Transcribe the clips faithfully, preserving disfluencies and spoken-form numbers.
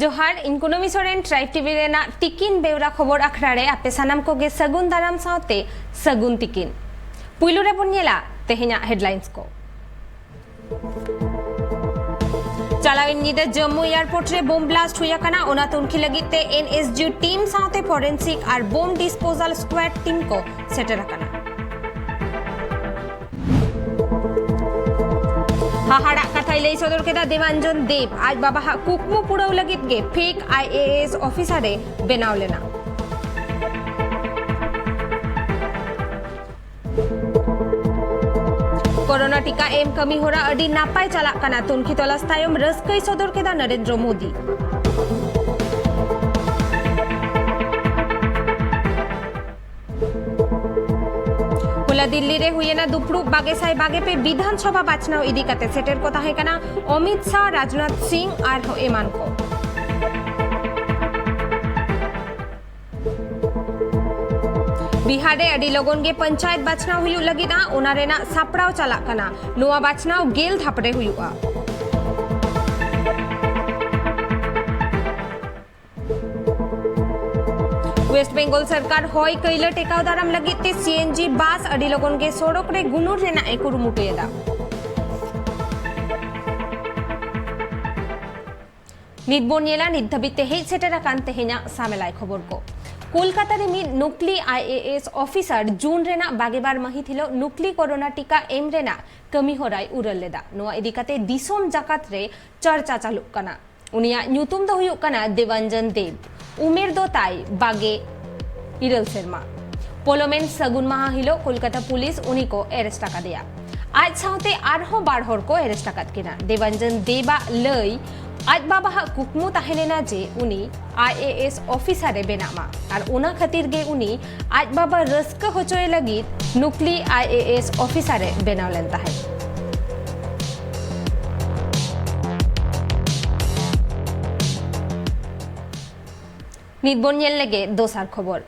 ᱡᱚᱦᱟᱨ, ᱤᱧ ᱠᱩᱱᱟᱹᱢᱤ ᱥᱚᱨᱮᱱ, ᱴᱨᱟᱭᱤᱵᱽ ᱴᱤᱵᱷᱤ ᱨᱮᱱᱟᱜ ᱛᱤᱠᱤᱱ ᱵᱮᱣᱨᱟ ᱠᱷᱚᱵᱚᱨ ᱟᱠᱷᱲᱟ ᱨᱮ ᱟᱯᱮ ᱥᱟᱱᱟᱢ ᱠᱚᱜᱮ ᱥᱟᱹᱜᱩᱱ ᱫᱟᱨᱟᱢ ᱥᱟᱶᱛᱮ ᱥᱟᱹᱜᱩᱱ ᱛᱤᱠᱤᱱ᱾ ᱯᱩᱭᱞᱩ ᱨᱮᱵᱚᱱ ᱧᱮᱞᱟ ᱛᱮᱦᱮᱧᱟᱜ ᱦᱮᱰᱞᱟᱭᱤᱱᱥ ᱠᱚ᱾ ᱪᱟᱞᱟᱣᱮᱱ ᱧᱤᱫᱟᱹ ᱡᱟᱢᱢᱩ ᱮᱭᱟᱨᱯᱳᱨᱴ ᱨᱮ ᱵᱳᱢ ᱵᱞᱟᱥᱴ ᱦᱩᱭ ᱟᱠᱟᱱᱟ᱾ ᱚᱱᱟ ᱛᱩᱱᱠᱷᱤ ᱞᱟᱹᱜᱤᱫ ᱛᱮ ᱮᱱ ᱮᱥ ᱡᱤ ᱴᱤᱢ ᱥᱟᱶᱛᱮ ᱯᱷᱚᱨᱮᱱᱥᱤᱠ ᱟᱨ ᱵᱳᱢ ᱰᱤᱥᱯᱳᱡᱟᱞ ᱥᱠᱣᱟᱰ ᱴᱤᱢ ᱠᱚ ᱥᱮᱴᱮᱨ ᱟᱠᱟᱱᱟ᱾ ᱦᱟᱦᱟᱲᱟᱜ ᱠᱟᱛᱷᱟᱭ ᱞᱟᱹᱭ ᱥᱚᱫᱚᱨ ᱠᱮᱫᱟ ᱫᱮᱵᱟᱧᱡᱚᱱ ᱫᱮᱵ᱾ ᱟᱡ ᱵᱟᱵᱟᱦᱟᱜ ᱠᱩᱠᱢᱩ ᱯᱩᱨᱟᱹᱣ ᱞᱟᱹᱜᱤᱫ ᱜᱮ fake I A S officer ᱮ ᱵᱮᱱᱟᱣ ᱞᱮᱱᱟ᱾ ᱠᱳᱨᱳᱱᱟ ᱴᱤᱠᱟ ᱮᱢ ᱠᱟᱹᱢᱤ ᱦᱚᱨᱟ ᱟᱹᱰᱤ ᱱᱟᱯᱟᱭ ᱪᱟᱞᱟᱜ ᱠᱟᱱᱟ᱾ ᱛᱩᱱᱠᱷᱤ ᱛᱚᱞᱟᱥ ᱛᱟᱭᱚᱢ ᱨᱟᱹᱥᱠᱟᱹᱭ ᱥᱚᱫᱚᱨ ᱠᱮᱫᱟ ᱱᱚᱨᱮᱱᱫᱨᱚ ᱢᱳᱫᱤ᱾ ᱦᱚᱞᱟ ᱫᱤᱞᱞᱤ ᱨᱮ ᱦᱩᱭᱮᱱᱟ ᱫᱩᱯᱲᱩᱵ ᱵᱟᱜᱮ ᱥᱟᱭ ᱵᱟᱜᱮ ᱯᱮ ᱵᱤᱫᱷᱟᱱ ᱥᱚᱵᱷᱟ ᱵᱟᱪᱷᱱᱟᱣ ᱤᱫᱤ ᱠᱟᱛᱮ᱾ ᱥᱮᱴᱮᱨ ᱠᱚ ᱛᱟᱦᱮᱸ ᱠᱟᱱᱟ ᱚᱢᱤᱛ ᱥᱟᱦ, ᱨᱟᱡᱽᱱᱟᱛᱷ ᱥᱤᱝ ᱟᱨᱦᱚᱸ ᱮᱢᱟᱱ ᱠᱚ᱾ ᱵᱤᱦᱟᱨ ᱨᱮ ᱟᱹᱰᱤ ᱞᱚᱜᱚᱱ ᱜᱮ ᱯᱚᱧᱪᱟᱭᱮᱛ ᱵᱟᱪᱷᱱᱟᱣ ᱦᱩᱭᱩᱜ ᱞᱟᱹᱜᱤᱫᱼᱟ, ᱚᱱᱟ ᱨᱮᱱᱟᱜ ᱥᱟᱯᱲᱟᱣ ᱪᱟᱞᱟᱜ ᱠᱟᱱᱟ᱾ ᱱᱚᱣᱟ ᱵᱟᱪᱷᱱᱟᱣ ᱜᱮᱞ ᱫᱷᱟᱯ ᱨᱮ ᱦᱩᱭᱩᱜᱼᱟ᱾ ᱣᱮᱥᱴ ᱵᱮᱝᱜᱚᱞ ᱥᱚᱨᱠᱟᱨ ᱦᱚᱭ ᱠᱟᱹᱭᱞᱟᱹ ᱴᱮᱠᱟᱣ ᱫᱟᱨᱟᱢ ᱞᱟᱹᱜᱤᱫ ᱛᱮ ᱥᱤ ᱮᱱ ᱡᱤ ᱵᱟᱥ ᱟᱹᱰᱤ ᱞᱚᱜᱚᱱ ᱜᱮ ᱥᱚᱲᱚᱠ ᱨᱮ ᱜᱩᱱᱩᱨ ᱨᱮᱱᱟᱜ ᱮ ᱠᱩᱨᱩᱢᱩᱴᱩᱭᱮᱫᱟ᱾ ᱱᱤᱛ ᱵᱚᱱ ᱧᱮᱞᱟ ᱱᱤᱛ ᱫᱷᱟᱹᱵᱤᱡ ᱛᱮ ᱦᱮᱡ ᱥᱮᱴᱮᱨ ᱟᱠᱟᱱ ᱛᱮᱦᱮᱧᱟᱜ ᱥᱟᱢᱮᱞᱟᱭ ᱠᱷᱚᱵᱚᱨ ᱠᱚ᱾ ᱠᱳᱞᱠᱟᱛᱟ ᱨᱮ ᱢᱤᱫ ᱱᱩᱠᱞᱤ ᱟᱭ ᱮ ᱮᱥ ᱚᱯᱷᱤᱥᱟᱨ ᱡᱩᱱ ᱨᱮᱱᱟᱜ ᱵᱟᱜᱮ ᱵᱟᱨ ᱢᱟᱹᱦᱤᱛ ᱦᱤᱞᱳᱜ ᱱᱩᱠᱞᱤ ᱠᱳᱨᱳᱱᱟ ᱴᱤᱠᱟ ᱮᱢ ᱨᱮᱱᱟᱜ ᱠᱟᱹᱢᱤ ᱦᱚᱨᱟᱭ ᱩᱨᱟᱹᱞ ᱞᱮᱫᱟ᱾ ᱱᱚᱣᱟ ᱤᱫᱤ ᱠᱟᱛᱮ ᱫᱤᱥᱚᱢ ᱡᱟᱠᱟᱛ ᱨᱮ ᱪᱚᱨᱪᱟ ᱪᱟᱹᱞᱩᱜ ᱠᱟᱱᱟ᱾ ᱩᱱᱤᱭᱟᱜ ᱧᱩᱛᱩᱢ ᱫᱚ ᱦᱩᱭᱩᱜ ᱠᱟᱱᱟ ᱫᱮᱵᱟᱧᱡᱚᱱ ᱫᱮᱵ᱾ ᱩᱢᱮᱨ ᱫᱚ ᱛᱟᱭ ᱵᱟᱜᱮ ᱤᱨᱟᱹᱞ ᱥᱮᱨᱢᱟ᱾ ᱯᱚᱞᱚᱢᱮᱱ ᱥᱟᱹᱜᱩᱱ ᱢᱟᱦᱟ ᱦᱤᱞᱳᱜ ᱠᱳᱞᱠᱟᱛᱟ ᱯᱩᱞᱤᱥ ᱩᱱᱤ ᱠᱚ ᱮᱨᱮᱥᱴ ᱟᱠᱟᱫᱮᱭᱟ᱾ ᱟᱡ ᱥᱟᱶᱛᱮ ᱟᱨᱦᱚᱸ ᱵᱟᱨ ᱦᱚᱲ ᱠᱚ ᱮᱨᱮᱥᱴ ᱟᱠᱟᱫ ᱠᱤᱱᱟ᱾ ᱫᱮᱵᱟᱧᱡᱚᱱ ᱫᱮᱵᱟᱜ ᱞᱟᱹᱭ ᱟᱡ ᱵᱟᱵᱟᱦᱟᱜ ᱠᱩᱠᱢᱩ ᱛᱟᱦᱮᱸ ᱞᱮᱱᱟ ᱡᱮ ᱩᱱᱤ ᱟᱭ ᱮ ᱮᱥ ᱚᱯᱷᱤᱥᱟᱨ ᱮ ᱵᱮᱱᱟᱜ ᱢᱟ ᱟᱨ ᱚᱱᱟ ᱠᱷᱟᱹᱛᱤᱨ ᱜᱮ ᱩᱱᱤ ᱟᱡ ᱵᱟᱵᱟ ᱨᱟᱹᱥᱠᱟᱹ ᱦᱚᱪᱚᱭᱮ ᱞᱟᱹᱜᱤᱫ ᱱᱩᱠᱞᱤ ᱟᱭ ᱮ ᱮᱥ ᱚᱯᱷᱤᱥᱟᱨ ᱮ ᱵᱮᱱᱟᱣ ᱞᱮᱱ ᱛᱟᱦᱮᱸᱫ᱾ ᱱᱤᱛ ᱵᱚᱱ ᱧᱮᱞ ᱞᱮᱜᱮ ᱫᱚᱥᱟᱨ ᱠᱷᱚᱵᱚᱨ᱾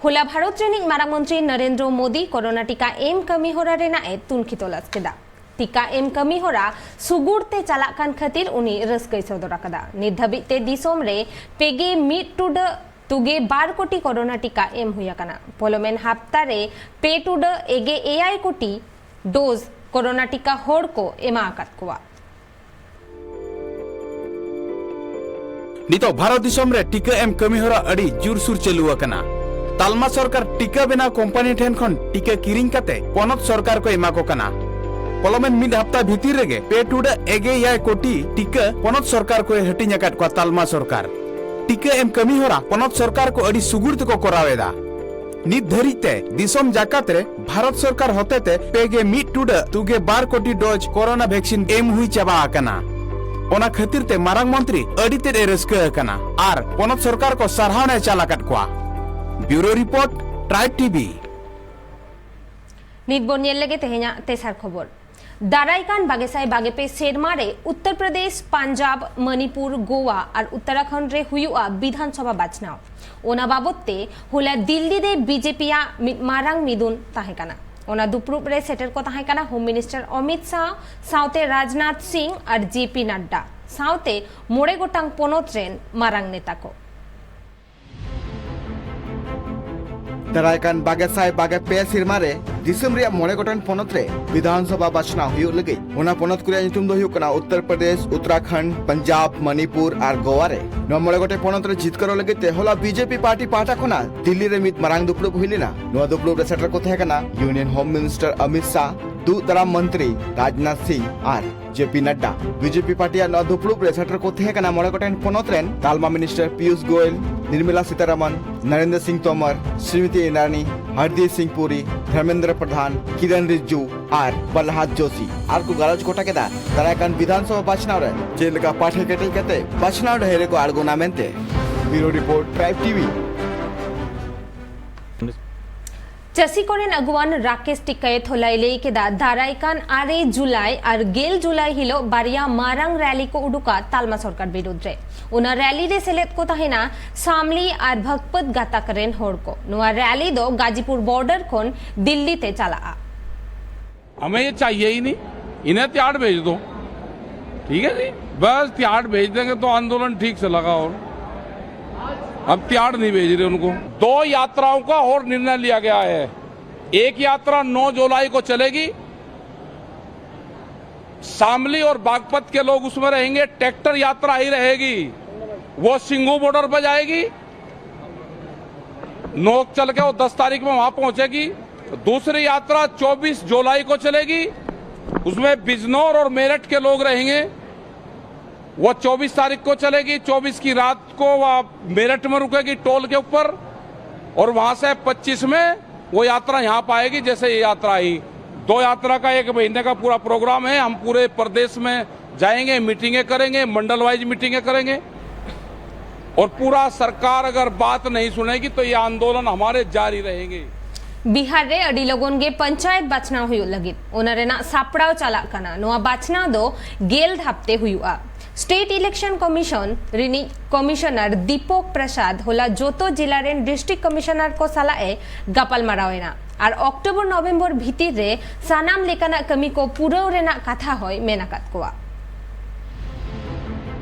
ᱦᱚᱞᱟ ᱵᱷᱟᱨᱚᱛ ᱨᱤᱱᱤᱡ ᱢᱟᱨᱟᱝ ᱢᱚᱱᱛᱨᱤ ᱱᱚᱨᱮᱱᱫᱨᱚ ᱢᱳᱫᱤ ᱠᱚᱨᱳᱱᱟ ᱴᱤᱠᱟ ᱮᱢ ᱠᱟᱹᱢᱤ ᱦᱚᱨᱟ ᱨᱮᱱᱟᱜ ᱮ ᱛᱩᱱᱠᱷᱤ ᱛᱚᱞᱟᱥ ᱠᱮᱫᱟ᱾ ᱴᱤᱠᱟ ᱮᱢ ᱠᱟᱹᱢᱤ ᱦᱚᱨᱟ ᱥᱩᱜᱩᱲ ᱛᱮ ᱪᱟᱞᱟᱜ ᱠᱟᱱ ᱠᱷᱟᱹᱛᱤᱨ ᱩᱱᱤ ᱨᱟᱹᱥᱠᱟᱹᱭ ᱥᱚᱫᱚᱨ ᱟᱠᱟᱫᱟ᱾ ᱱᱤᱛ ᱫᱷᱟᱹᱵᱤᱡ ᱛᱮ ᱫᱤᱥᱚᱢ ᱨᱮ ᱯᱮᱜᱮ ᱢᱤᱫ ᱴᱩᱰᱟᱹᱜ ᱛᱩᱜᱮ ᱵᱟᱨ ᱠᱳᱴᱤ ᱠᱚᱨᱳᱱᱟ ᱴᱤᱠᱟ ᱮᱢ ᱦᱩᱭ ᱟᱠᱟᱱᱟ᱾ ᱯᱚᱞᱚᱢᱮᱱ ᱦᱟᱯᱛᱟ ᱨᱮ ᱯᱮ ᱴᱩᱰᱟᱹᱜ ᱮᱜᱮ ᱮᱭᱟᱭ ᱠᱳᱴᱤ ᱰᱳᱡᱽ ᱠᱚᱨᱳᱱᱟ ᱴᱤᱠᱟ ᱦᱚᱲ ᱠᱚ ᱮᱢᱟ ᱟᱠᱟᱫ ᱠᱚᱣᱟ᱾ ᱱᱤᱛᱚᱜ ᱵᱷᱟᱨᱚᱛ ᱫᱤᱥᱚᱢ ᱨᱮ ᱴᱤᱠᱟᱹ ᱮᱢ ᱠᱟᱹᱢᱤ ᱦᱚᱨᱟ ᱟᱹᱰᱤ ᱡᱳᱨᱥᱳᱨ ᱪᱟᱹᱞᱩ ᱟᱠᱟᱱᱟ᱾ ᱛᱟᱞᱢᱟ ᱥᱚᱨᱠᱟᱨ ᱴᱤᱠᱟᱹ ᱵᱮᱱᱟᱣ ᱠᱳᱢᱯᱟᱱᱤ ᱴᱷᱮᱱ ᱠᱷᱚᱱ ᱴᱤᱠᱟᱹ ᱠᱤᱨᱤᱧ ᱠᱟᱛᱮ ᱯᱚᱱᱚᱛ ᱥᱚᱨᱠᱟᱨ ᱠᱚ ᱮᱢᱟ ᱠᱚ ᱠᱟᱱᱟ᱾ ᱯᱚᱞᱚᱢᱮᱱ ᱢᱤᱫ ᱦᱟᱯᱛᱟ ᱵᱷᱤᱛᱤᱨ ᱨᱮᱜᱮ ᱯᱮ ᱴᱩᱰᱟᱹᱜ ᱮᱜᱮ ᱮᱭᱟᱭ ᱠᱳᱴᱤ ᱴᱤᱠᱟᱹ ᱯᱚᱱᱚᱛ ᱥᱚᱨᱠᱟᱨ ᱠᱚᱭ ᱦᱟᱹᱴᱤᱧ ᱟᱠᱟᱫ ᱠᱚᱣᱟ ᱛᱟᱞᱢᱟ ᱥᱚᱨᱠᱟᱨ᱾ ᱴᱤᱠᱟᱹ ᱮᱢ ᱠᱟᱹᱢᱤ ᱦᱚᱨᱟ ᱯᱚᱱᱚᱛ ᱥᱚᱨᱠᱟᱨ ᱠᱚ ᱟᱹᱰᱤ ᱥᱩᱜᱩᱲ ᱛᱮᱠᱚ ᱠᱚᱨᱟᱣ ᱮᱫᱟ᱾ ᱱᱤᱛ ᱫᱷᱟᱹᱨᱤᱡ ᱛᱮ ᱫᱤᱥᱚᱢ ᱡᱟᱠᱟᱛ ᱨᱮ ᱵᱷᱟᱨᱚᱛ ᱥᱚᱨᱠᱟᱨ ᱦᱚᱛᱮᱛᱮ ᱯᱮ ᱜᱮ ᱢᱤᱫ ᱴᱩᱰᱟᱹᱜ ᱛᱩᱜᱮ ᱵᱟᱨ ᱠᱳᱴᱤ ᱰᱳᱡᱽ ᱠᱚᱨᱳᱱᱟ ᱵᱷᱮᱠᱥᱤᱱ ᱮᱢ ᱦᱩᱭ ᱪᱟᱵᱟ ᱟᱠᱟᱱᱟ᱾ ᱚᱱᱟ ᱠᱷᱟᱹᱛᱤᱨ ᱛᱮ ᱢᱟᱨᱟᱝ ᱢᱚᱱᱛᱨᱤ ᱟᱹᱰᱤ ᱛᱮᱫ ᱮ ᱨᱟᱹᱥᱠᱟᱹ ᱟᱠᱟᱱᱟ ᱟᱨ ᱯᱚᱱᱚᱛ ᱥᱚᱨᱠᱟᱨ ᱠᱚ ᱥᱟᱨᱦᱟᱣ ᱮ ᱪᱟᱞ ᱟᱠᱟᱫ ᱠᱚᱣᱟ᱾ ᱵᱤᱭᱩᱨᱳ ᱨᱤᱯᱳᱨᱴ, ᱴᱨᱟᱭᱤᱵᱽ ᱴᱤᱵᱷᱤ᱾ ᱱᱤᱛ ᱵᱚᱱ ᱧᱮᱞ ᱞᱮᱜᱮ ᱛᱮᱦᱮᱧᱟᱜ ᱛᱮᱥᱟᱨ ᱠᱷᱚᱵᱚᱨ᱾ ᱫᱟᱨᱟᱭ ᱠᱟᱱ ᱵᱟᱜᱮ ᱥᱟᱭ ᱵᱟᱜᱮ ᱯᱮ ᱥᱮᱨᱢᱟ ᱨᱮ ᱩᱛᱛᱚᱨ ᱯᱨᱚᱫᱮᱥ, ᱯᱟᱧᱡᱟᱵᱽ, ᱢᱚᱱᱤᱯᱩᱨ, ᱜᱳᱣᱟ ᱟᱨ ᱩᱛᱛᱚᱨᱟᱠᱷᱚᱸᱰ ᱨᱮ ᱦᱩᱭᱩᱜᱼᱟ ᱵᱤᱫᱷᱟᱱ ᱥᱚᱵᱷᱟ ᱵᱟᱪᱷᱱᱟᱣ᱾ ᱚᱱᱟ ᱵᱟᱵᱚᱛ ᱛᱮ ᱦᱚᱞᱟ ᱫᱤᱞᱞᱤ ᱨᱮ ᱵᱤᱡᱮᱯᱤ ᱟᱜ ᱢᱤᱫ ᱢᱟᱨᱟᱝ ᱢᱤᱫᱩᱱ ᱛᱟᱦᱮᱸ ᱠᱟᱱᱟ᱾ ᱚᱱᱟ ᱫᱩᱯᱲᱩᱵ ᱨᱮ ᱥᱮᱴᱮᱨ ᱠᱚ ᱛᱟᱦᱮᱸ ᱠᱟᱱᱟ ᱦᱳᱢ ᱢᱤᱱᱤᱥᱴᱟᱨ ᱚᱢᱤᱛ ᱥᱟᱦ, ᱥᱟᱶᱛᱮ ᱨᱟᱡᱽᱱᱟᱛᱷ ᱥᱤᱝ ᱟᱨ ᱡᱮ ᱯᱤ ᱱᱟᱰᱰᱟ, ᱥᱟᱶᱛᱮ ᱢᱚᱬᱮ ᱜᱚᱴᱟᱝ ᱯᱚᱱᱚᱛ ᱨᱮᱱ ᱢᱟᱨᱟᱝ ᱱᱮᱛᱟ ᱠᱚ᱾ ᱫᱟᱨᱟᱭ ᱠᱟᱱ ᱵᱟᱜᱮ ᱥᱟᱭ ᱵᱟᱜᱮ ᱯᱮ ᱥᱮᱨᱢᱟ ᱨᱮ ᱫᱤᱥᱚᱢ ᱨᱮᱭᱟᱜ ᱢᱚᱬᱮ ᱜᱚᱴᱟᱝ ᱯᱚᱱᱚᱛ ᱨᱮ ᱵᱤᱫᱷᱟᱱ ᱥᱚᱵᱷᱟ ᱵᱟᱪᱷᱱᱟᱣ ᱦᱩᱭᱩᱜ ᱞᱟᱹᱜᱤᱫ᱾ ᱚᱱᱟ ᱯᱚᱱᱚᱛ ᱠᱚ ᱨᱮᱭᱟᱜ ᱧᱩᱛᱩᱢ ᱫᱚ ᱦᱩᱭᱩᱜ ᱠᱟᱱᱟ ᱩᱛᱛᱚᱨ ᱯᱨᱚᱫᱮᱥ, ᱩᱛᱛᱚᱨᱟᱠᱷᱚᱸᱰ, ᱯᱟᱧᱡᱟᱵᱽ, ᱢᱚᱱᱤᱯᱩᱨ ᱟᱨ ᱜᱳᱣᱟ ᱨᱮ᱾ ᱱᱚᱣᱟ ᱢᱚᱬᱮ ᱜᱚᱴᱮᱡ ᱯᱚᱱᱚᱛ ᱨᱮ ᱡᱤᱛᱠᱟᱹᱨᱚᱜ ᱞᱟᱹᱜᱤᱫ ᱛᱮ ᱦᱚᱞᱟ ᱵᱤᱡᱮᱯᱤ ᱯᱟᱨᱴᱤ ᱯᱟᱦᱴᱟ ᱠᱷᱚᱱᱟᱜ ᱫᱤᱞᱞᱤ ᱨᱮ ᱢᱤᱫ ᱢᱟᱨᱟᱝ ᱫᱩᱯᱲᱩᱵ ᱦᱩᱭ ᱞᱮᱱᱟ᱾ ᱱᱚᱣᱟ ᱫᱩᱯᱲᱩᱵ ᱨᱮ ᱥᱮᱴᱮᱨ ᱠᱚ ᱛᱟᱦᱮᱸ ᱠᱟᱱᱟ ᱭᱩᱱᱤᱭᱚᱱ ᱦᱳᱢ ᱢᱤᱱᱤᱥᱴᱟᱨ ᱚᱢᱤᱛ ᱥᱟᱦ, ᱫᱩᱜ ᱫᱟᱨᱟᱢ ᱢᱚᱱᱛᱨᱤ ᱨᱟᱡᱽᱱᱟᱛᱷ ᱥᱤᱝ ᱟᱨ ᱡᱮ ᱯᱤ ᱱᱟᱰᱰᱟ᱾ ᱵᱤ ᱡᱮ ᱯᱤ ᱯᱟᱨᱴᱤᱭᱟᱜ ᱱᱚᱣᱟ ᱫᱩᱯᱲᱩᱵ ᱨᱮ ᱥᱮᱴᱮᱨ ᱠᱚ ᱛᱟᱦᱮᱸ ᱠᱟᱱᱟ ᱢᱚᱬᱮ ᱜᱚᱴᱮᱱ ᱯᱚᱱᱚᱛ ᱨᱮᱱ ᱛᱟᱞᱢᱟ ᱢᱤᱱᱤᱥᱴᱟᱨ ᱯᱤᱭᱩᱥ ᱜᱳᱭᱮᱞ, ᱱᱤᱨᱢᱚᱞᱟ ᱥᱤᱛᱟᱨᱟᱢᱚᱱ, ᱱᱚᱨᱮᱱᱫᱨᱚ ᱥᱤᱝ ᱛᱳᱢᱚᱨ, ᱥᱨᱤᱢᱤᱛᱤ ᱤᱨᱟᱱᱤ, ᱦᱚᱨᱫᱤᱯ ᱥᱤᱝ ᱯᱩᱨᱤ, ᱫᱷᱚᱨᱢᱮᱱᱫᱨᱚ ᱯᱨᱚᱫᱷᱟᱱ, ᱠᱤᱨᱮᱱ ᱨᱤᱡᱤᱡᱩ ᱟᱨ ᱯᱨᱚᱦᱞᱟᱫ ᱡᱳᱥᱤ᱾ ᱟᱨ ᱠᱚ ᱜᱟᱞᱚᱪ ᱜᱚᱴᱟ ᱠᱮᱫᱟ ᱫᱟᱨᱟᱭ ᱠᱟᱱ ᱵᱤᱫᱷᱟᱱ ᱥᱚᱵᱷᱟ ᱵᱟᱪᱷᱱᱟᱣ ᱨᱮ ᱪᱮᱫ ᱞᱮᱠᱟ ᱯᱟᱴᱷᱮ ᱠᱮᱴᱮᱡ ᱠᱟᱛᱮ ᱵᱟᱪᱷᱱᱟᱣ ᱰᱟᱹᱦᱤ ᱨᱮᱠᱚ ᱟᱬᱜᱚᱱᱟ ᱢᱮᱱᱛᱮ᱾ ᱵᱤᱭᱩᱨᱳ ᱨᱤᱯᱳᱨᱴ, ᱴᱨᱟᱭᱤᱵᱽ ᱴᱤ ᱵᱷᱤ᱾ ᱪᱟᱹᱥᱤ ᱠᱚᱨᱮᱱ ᱟᱹᱜᱩᱣᱟᱱ ᱨᱟᱠᱮᱥ ᱴᱤᱠᱟᱭᱮᱛ ᱦᱚᱞᱟᱭ ᱞᱟᱹᱭ ᱠᱮᱫᱟ, ᱫᱟᱨᱟᱭ ᱠᱟᱱ ᱟᱨᱮ ᱡᱩᱞᱟᱭ ᱟᱨ ᱜᱮᱞ ᱡᱩᱞᱟᱭ ᱦᱤᱞᱳᱜ ᱵᱟᱨᱭᱟ ᱢᱟᱨᱟᱝ ᱨᱮᱞᱤ ᱠᱚ ᱩᱰᱩᱠᱟ ᱛᱟᱞᱢᱟ ᱥᱚᱨᱠᱟᱨ ᱵᱤᱨᱩᱫᱽ ᱨᱮ᱾ ᱚᱱᱟ ᱨᱮᱞᱤ ᱨᱮ ᱥᱮᱞᱮᱫ ᱠᱚ ᱛᱟᱦᱮᱱᱟ ᱥᱟᱢᱞᱤ ᱟᱨ ᱵᱷᱟᱜᱽᱯᱟᱹᱛ ᱜᱟᱛᱟᱠ ᱨᱮᱱ ᱦᱚᱲ ᱠᱚ᱾ ᱱᱚᱣᱟ ᱨᱮᱞᱤ ᱫᱚ ᱜᱟᱡᱤᱯᱩᱨ ᱵᱚᱨᱰᱟᱨ ᱠᱷᱚᱱ ᱫᱤᱞᱞᱤ ᱛᱮ ᱪᱟᱞᱟᱜᱼᱟ᱾ हमें ये चाहिए ही नहीं, इन्हें तिहाड़ भेज दो। ठीक है जी, बस तिहाड़ भेज देंगे तो आंदोलन ठीक से लगा। और हम तिहाड़ नहीं भेज रहे उनको। दो यात्राओं का और निर्णय लिया गया है। एक यात्रा नौ जुलाई को चलेगी, शामली और बागपत के लोग उसमें रहेंगे। ट्रैक्टर यात्रा ही रहेगी, वो सिंगू बॉर्डर पर जाएगी, नोक चल के वो दस तारीख में वहां पहुंचेगी। दूसरी यात्रा चौबीस जुलाई को चलेगी, उसमें बिजनौर और मेरठ के लोग रहेंगे। वो चौबीस तारीख को चलेगी, चौबीस की रात को वह मेरठ में रुकेगी टोल के ऊपर, और वहां से पच्चीस में वो यात्रा यहां पर आएगी। जैसे ये यात्रा आई, दो यात्रा का एक महीने का पूरा प्रोग्राम है। हम पूरे प्रदेश में जाएंगे, मीटिंगें करेंगे, मंडल वाइज मीटिंगें करेंगे, और पूरा सरकार अगर बात नहीं सुनेगी तो ये आंदोलन हमारे जारी रहेंगे। ᱵᱤᱦᱟᱨ ᱨᱮ ᱟᱹᱰᱤ ᱞᱚᱜᱚᱱ ᱜᱮ ᱯᱚᱧᱪᱟᱭᱮᱛ ᱵᱟᱪᱷᱱᱟᱣ ᱦᱩᱭᱩᱜ ᱞᱟᱹᱜᱤᱫ, ᱚᱱᱟ ᱨᱮᱱᱟᱜ ᱥᱟᱯᱲᱟᱣ ᱪᱟᱞᱟᱜ ᱠᱟᱱᱟ᱾ ᱱᱚᱣᱟ ᱵᱟᱪᱷᱱᱟᱣ ᱫᱚ ᱜᱮᱞ ᱫᱷᱟᱯ ᱛᱮ ᱦᱩᱭᱩᱜᱼᱟ᱾ ᱥᱴᱮᱴ ᱤᱞᱮᱠᱥᱚᱱ ᱠᱚᱢᱤᱥᱚᱱ ᱨᱤᱱᱤᱡ ᱠᱚᱢᱤᱥᱚᱱᱟᱨ ᱫᱤᱯᱚᱠ ᱯᱨᱚᱥᱟᱫᱽ ᱦᱚᱞᱟ ᱡᱚᱛᱚ ᱡᱤᱞᱟ ᱨᱮᱱ ᱰᱤᱥᱴᱨᱤᱠᱴ ᱠᱚᱢᱤᱥᱚᱱᱟᱨ ᱠᱚ ᱥᱟᱞᱟᱜ ᱮ ᱜᱟᱯᱟᱞ ᱢᱟᱨᱟᱣ ᱮᱱᱟ ᱟᱨ ᱚᱠᱴᱳᱵᱚᱨ ᱱᱚᱵᱷᱮᱢᱵᱚᱨ ᱵᱷᱤᱛᱤᱨ ᱨᱮ ᱥᱟᱱᱟᱢ ᱞᱮᱠᱟᱱᱟᱜ ᱠᱟᱹᱢᱤ ᱠᱚ ᱯᱩᱨᱟᱹᱣ ᱨᱮᱱᱟᱜ ᱠᱟᱛᱷᱟ ᱦᱚᱸᱭ ᱢᱮᱱ ᱟᱠᱟᱫ ᱠᱚᱣᱟ᱾